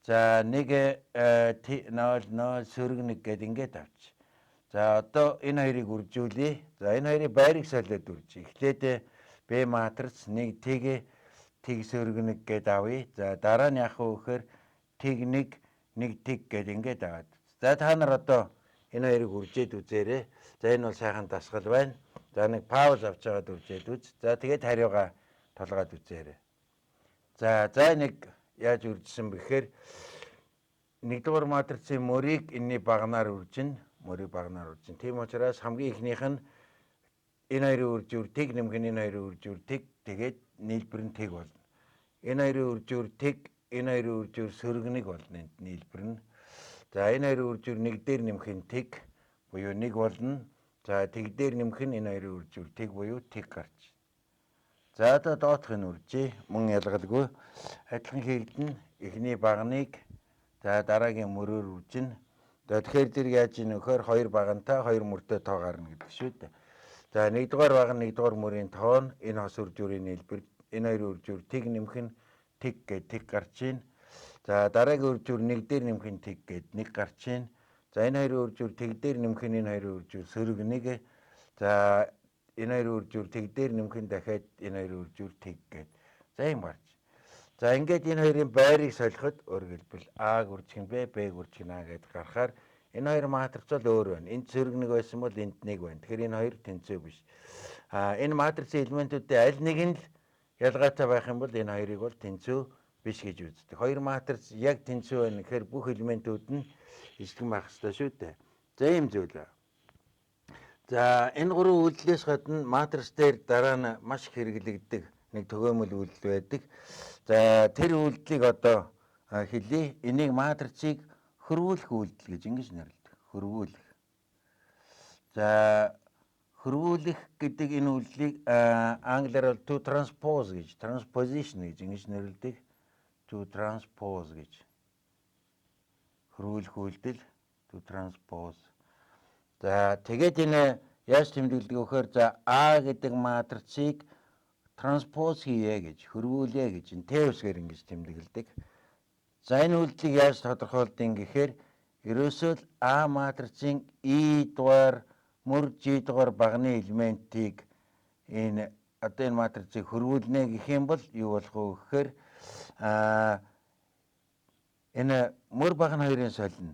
за, 1 0 0 сөрөг 1 гээд ингээд авч. За, одоо энэ хоёрыг үржүүлье. За, энэ хоёрыг байрыг солиод үржиж. Эхлээд Б матриц 1 тэг тэг сөрөг 1 гээд авъя. За, дараа нь яах вэ гэхээр тэг 1 1 тэг гээд ингээд аваад. За, та нар одоо энэ хоёрыг үржээд үзээрэй. За, энэ бол сайхан дасгал байна. За, нэг пауз авч байгаад үржээд үз. За, тэгээд хариугаа толгойд үзээрэй. За, нэг яаж үржсэн бэ гэхээр нэгдүгээр матрицын мөрийг энэний баганаар үржинэ, мөрийг баганаар үржинэ. Тийм учраас хамгийн эхнийх нь энэ хоёрын үржүүр тэг нэмэх нь энэ хоёрын үржүүр тэг, тэгээд нийлбэр нь тэг болно. Энэ хоёрын үржүүр тэг, энэ хоёрын үржүүр сөрөг нэг болно энд нийлбэр нь. За, энэ хоёрын үржүүр нэг дээр нэмэх нь тэг буюу нэг болно. За, тэг дээр нэмэх нь энэ хоёрын үржүүр тэг буюу тэг гарч. За, одоо доотх нь үржээ. Мөн ялгалгүй адилхан хийгдэнэ. Эхний баганыг, за, дараагийн мөрөөр үржинэ. За, тэгэхээр зэрэг яаж ийн вэхээр хоёр багантай хоёр мөртэй тоо гарна гэдэг шүү дээ. За, нэгдүгээр баган, нэгдүгээр мөрийн тоо нь энэ хос үржүүрийн нийлбэр, энэ хоёрын үржүүр тэг нэмэх нь тэг гээд тэг гарч ийн. За, дараагийн үржүүр нэг дээр нэмэх нь тэг гээд нэг гарч ийн. За, энэ хоёрын үржүүр тэг дээр нэмэх нь энэ хоёрын үржүүр сөрөг нэг. За, энэ хоёрын үржүүр тэг дээр нэмэх нь дахиад энэ хоёрын үржүүр тэг гээд. За, юм гарч. За, ингээд энэ хоёрын байрыг солиход, өөрөөр хэлбэл, А-г үржих нь Б, Б-г үржих нь А гэдээ гаргахаар энэ хоёр матриц бол өөр байна. Энд сөрөг нэг байсан бол энд нэг байна. Тэгэхээр энэ хоёр тэнцүү биш. А энэ матрицын элементүүдийн аль нэг нь л ялгаатай байх юм бол энэ хоёрыг бол тэнцүү биш гэж үздэг. Хоёр матриц яг тэнцүү байна гэхээр бүх элементүүд нь ижилхэн байх ёстой шүү дээ. За, ийм зүйл. За, энэ гурван үйлдэлээс гадна матриц дээр дараа нь маш их хэрэглэгддэг нэг төгөөмөл үйлдэл байдаг. За, тэр үйлдэлийг одоо хэлье. Энийг матрицыг хөрвүүлэх үйлдэл гэж ингэж нэрлэдэг. Хөрвүүлэх. За, хөрвүүлэх гэдэг энэ үйлдэлийг англиар бол to transpose гэж, transposition гэж ингэж нэрлэдэг. To transpose гэж. Хөрвүүлэх үйлдэл, to transpose. За, тэгээд энэ яаж тэмдэглэдэг вэ гэхээр, за, А гэдэг матрицыг транспоз хийе гэж, хөрвүүлээ гэж энэ Т үсгээр ингэж тэмдэглэдэг. За, энэ үйлдэлийг яаж тодорхойлдог гэхээр ерөөсөө л А матрицын И дугаар мөр, Ж дугаар баганы элементийг энэ одоо энэ матрицыг хөрвүүлнэ гэх юм бол юу болох вэ гэхээр энэ мөр багана хоёрын солино.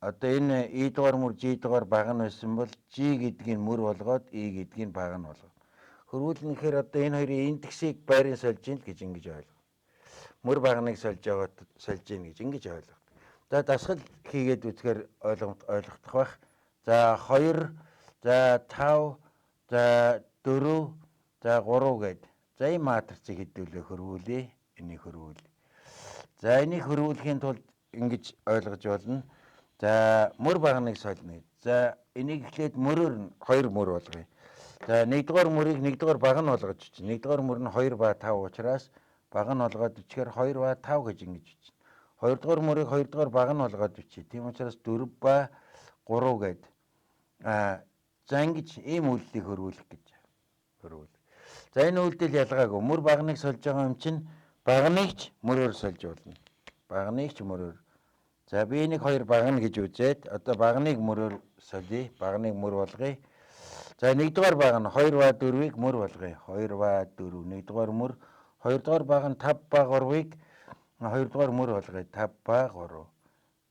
Одоо энэ И дугаар мөр, Ж дугаар багана байсан бол Ж гэдгийг мөр болгоод, И гэдгийг багана болгоо. Хөрвүүлнэ гэхээр одоо энэ хоёрын индексийг байрын сольж ийн л гэж ингэж ойлгоо. Мөр баганыг сольж байгаа, сольж ийн гэж ингэж ойлгоо. За, дасгал хийгээд үзэхээр ойлгохдох байх. За, 2, за, 5, за, 4, за, 3 гээд. За, энэ матрицыг хэдүүлээ хөрвүүлье. Энийг хөрвүүл. За, энийг хөрвүүлэхийн тулд ингэж ойлгож болно. За, мөр баганыг солино. За, энийг эхлээд мөрөөр нь хоёр мөр болгоё. За, нэгдүгээр мөрийг нэгдүгээр багана болгож чинь. Нэгдүгээр мөр нь 2 ба 5 учраас баг нь болгоод бичгээр 2 ба 5 гэж ингэж бичнэ. Хоёрдугаар мөрийг хоёрдугаар баг нь болгоод бичье. Тийм учраас 4 ба 3 гээд за ингэж ийм үйлдэлийг хөрвүүлэх гэж хөрвүүл. За энэ үйлдэл ялгаагүй. Мөр багныг сольж байгаа юм чинь багныг ч мөрөөр сольж болно. Багныг ч мөрөөр. За би энийг хоёр багна гэж үзээд одоо багныг мөрөөр сольё. Багныг мөр болгоё. За нэгдүгээр баг нь 2 ба 4-ийг мөр болгоё. 2 ба 4 нэгдүгээр мөр. Хоёрдугаар баг нь 5 ба 3-ыг хоёрдугаар мөр болгоё. 5 ба 3.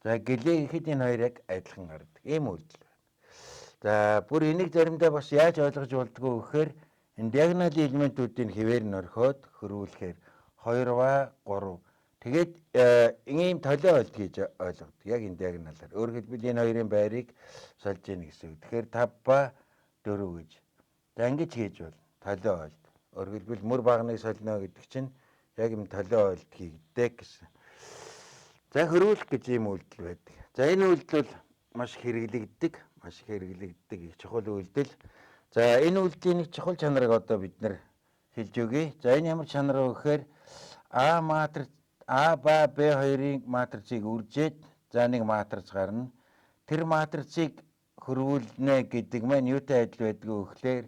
За гэлээ гэхэд энэ хоёр яг адилхан гардаг. Ийм үйлдэл байна. За бүр энийг заримдаа бас яаж ойлгож болдгоо гэхээр энэ диагоналийн элементүүдийн хэвээр нь орхиод хөрвүүлэхээр 2 ба 3. Тэгээд ийм толио ойлт гэж ойлгодог. Яг энэ диагоналаар. Өөрөөр хэлбэл энэ хоёрын байрыг сольж гин гэсэн үг. Тэгэхээр 5 ба 4 гэж. За ингэж хийж бол толио ойлт. Өөрөөр хэлбэл мөр багныг сольно гэдэг чинь яг юм толио ойлт хийгддэг гэсэн. За хөрвүүлэх гэж ийм үйлдэл байдаг. За энэ үйлдэл бол маш хэрэглэгддэг, маш хэрэглэгддэг их чухал үйлдэл. За энэ үйлдэлийн нэг чухал чанарыг одоо бид нэр хэлж өгье. За энэ ямар чанар вэ гэхээр А матриц А ба Б хоёрын матрицыг үржээд за нэг матриц гарна. Тэр матрицыг хөрвүүлнэ гэдэг маань юутай адил байдг вэ гэхээр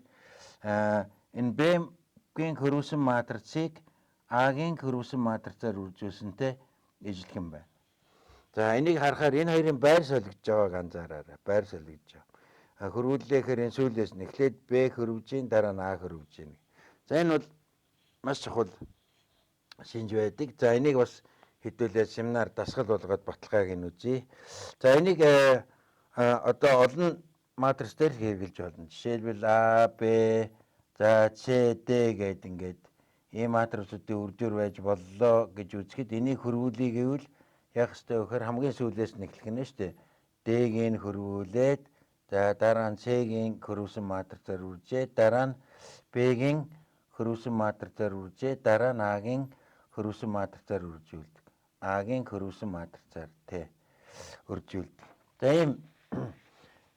энэ Б-гийн хөрвүүлсэн матрицыг А-гийн хөрвүүлсэн матрицаар үржүүлсэнтэй ижилхэн байна. За энийг харахаар энэ хоёрын байр солигдож байгааг анзаараарай. Байр солигдож байгаа. Хөрвүүллэхээр энэ сүүлээс нь эхлээд Б хөрвж гин, дараа нь А хөрвж гин. За энэ бол маш чухал шинж байдаг. За энийг бас хэдүүлээ семинар дасгал болгоод баталгааг нь үзье. За энийг одоо олон матриц дээр хэрэгжилж болно. Жишээлбэл А, Б, за С, Д гэдэг ингээд ийм матрицуудын үржүүр байж боллоо гэж үзэхэд энийг хөрвүүлье гэвэл яг хэвээр гэхээр хамгийн сүүлээс нь эхлэх нь шүү дээ. D-г нь хөрвүүлээд за дараа нь C-гийн хөрвүүлсэн матрицаар үржээ, дараа нь B-гийн хөрвүүлсэн матрицаар үржээ, дараа нь A-гийн хөрвүүлсэн матрицаар үржүүлдэг. A-гийн хөрвүүлсэн матрицаар тэ үржүүлдэг. За ийм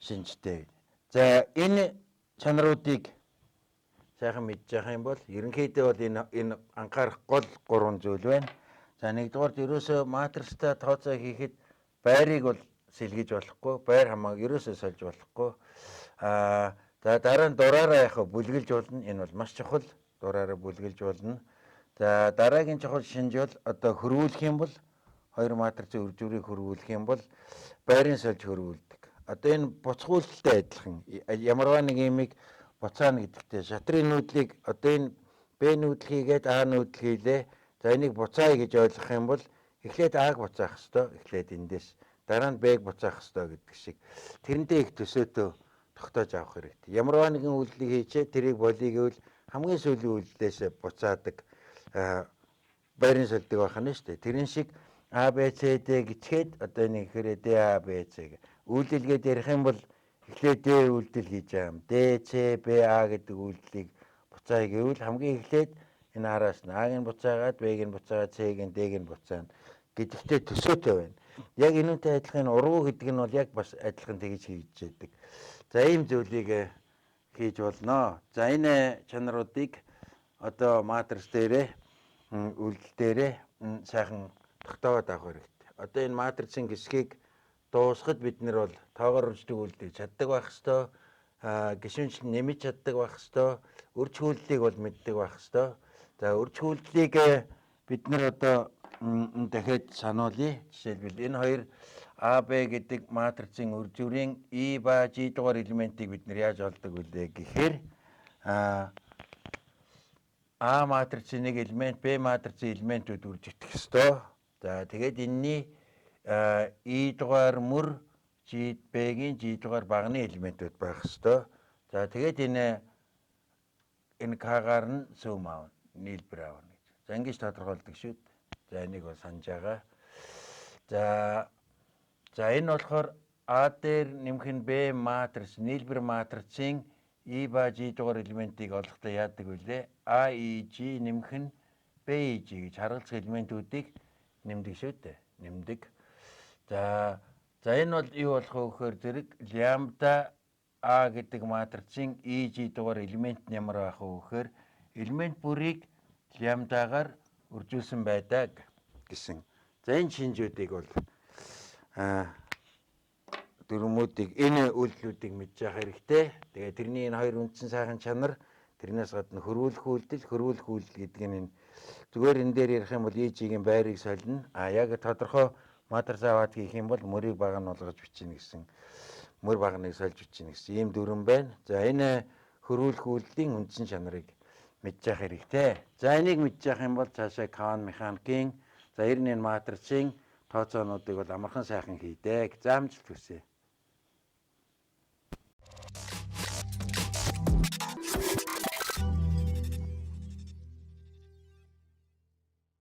шинжтэй. За энэ чанаруудыг сайхан мэдж байгаа юм бол ерөнхийдөө бол энэ анхаарах гол гурван зүйл байна. За нэгдүгээрт ерөөсөө матрицтай тооцоо хийхэд байрыг бол сэлгэж болохгүй, байр хамааг ерөөсөө сольж болохгүй. За дараа нь дураараа яг бүлгэлж болно. Энэ бол маш чухал. Дураараа бүлгэлж болно. За дараагийн чухал шинж бол одоо хөрвүүлэх юм бол хоёр матрицын үржүүрийг хөрвүүлэх юм бол байрын сольж хөрвүүлдэг. Одоо энэ буцгуулалтай адилхан. Ямарваа нэг юмыг буцаана гэдэгтэй шатрын нүүдлийг одоо энэ Б нүүдэл хийгээд А нүүдэл хийлээ. За энийг буцаая гэж ойлгох юм бол эхлээд А-г буцаах ёстой. Эхлээд эндээс дараа нь Б-г буцаах ёстой гэдэг шиг. Тэрнтэй их төсөөтөө тогтоож авах хэрэгтэй. Ямарваа нэгэн үйлдэлийг хийчээ тэрийг болиё гэвэл хамгийн сүүлийн үйлдэлээс буцаадаг байрын сольдог байх нь шүү дээ. Тэрэн шиг А Б С Д гэчгээд одоо энэ гэхээр Д А Б С гэ. Үйлдэлгээд ярих юм бол эхлээд Д үйлдэл хийж байгаа юм. Д С Б А гэдэг үйлдэлийг буцаая гэвэл хамгийн эхлээд энэ араас нь А-г нь буцаагаад Б-г нь буцаагаад С-г нь Д-г нь буцаана гэдэгтэй төсөөтэй байна. Яг энүүнтэй адилхан энэ ургуу гэдэг нь бол яг бас адилхан тэгж хийж яадаг. За ийм зүйлийг хийж болно. За энэ чанаруудыг одоо матриц дээрээ үйлдэл дээрээ сайхан тогтоогоод авах хэрэгтэй. Одоо энэ матрицын хэсгийг дуусгад бид нар бол тоогоор үрждэг үйлдэлийг чаддаг байх ёстой, гишүүнчлэн нэмж чаддаг байх ёстой, үрж хүүлдлийг бол мэддэг байх ёстой. За үрж хүүлдлийг бид нар одоо дахиад сануулъя. Жишээлбэл энэ хоёр А Б гэдэг матрицын үржүүрийн И ба Ж дугаар элементийг бид нар яаж олдог вүлээ гэхээр А матрицын нэг элемент, Б матрицын элементүүд үржигдэх ёстой. За тэгээд энэний И дугаар мөр Ж Б-гийн Ж дугаар багны элементүүд байх ёстой. За тэгээд энэ К-гаар нь сүүм аавна, нийлбэр аавна гэж. За ингэж тодорхойлдог шүү дээ. За энийг бол санаж байгаа. За энэ болохоор А дээр нэмэх нь Б матриц, нийлбэр матрицын И ба Ж дугаар элементийг олохдоо яадаг вүлээ? А И Ж нэмэх нь Б И Ж гэж харгалзах элементүүдийг нэмдэг шүү дээ. Нэмдэг. За энэ бол юу болох вэ гэхээр зэрэг лямбда А гэдэг матрицын И Ж дугаар элемент нь ямар байх вэ гэхээр элемент бүрийг лямбдагаар үржүүлсэн байдаг гэсэн. За, энэ шинжүүдийг бол дүрмүүдийг, энэ үйлдэлүүдийг мэдж явах хэрэгтэй. Тэгээ тэрний энэ хоёр үндсэн сайхан чанар, тэрнээс гадна хөрвүүлэх үйлдэл, хөрвүүлэх үйлдэл гэдэг нь энэ зүгээр энэ дээр ярих юм бол EG-ийн байрыг солино. А яг тодорхой матрицаа аваад хийх юм бол мөрийг бага нь болгож бичнэ гэсэн, мөр баганыг сольж бичнэ гэсэн ийм дүрэм байна. За, энэ хөрвүүлэх үйлдэлийн үндсэн чанарыг мэдж явах хэрэгтэй. За, энийг мэдж явах юм бол цаашаа квант механикийн, за, ер нь энэ матрицын тооцоонуудыг бол амархан сайхан хийдэг. За, амжилт хүсье.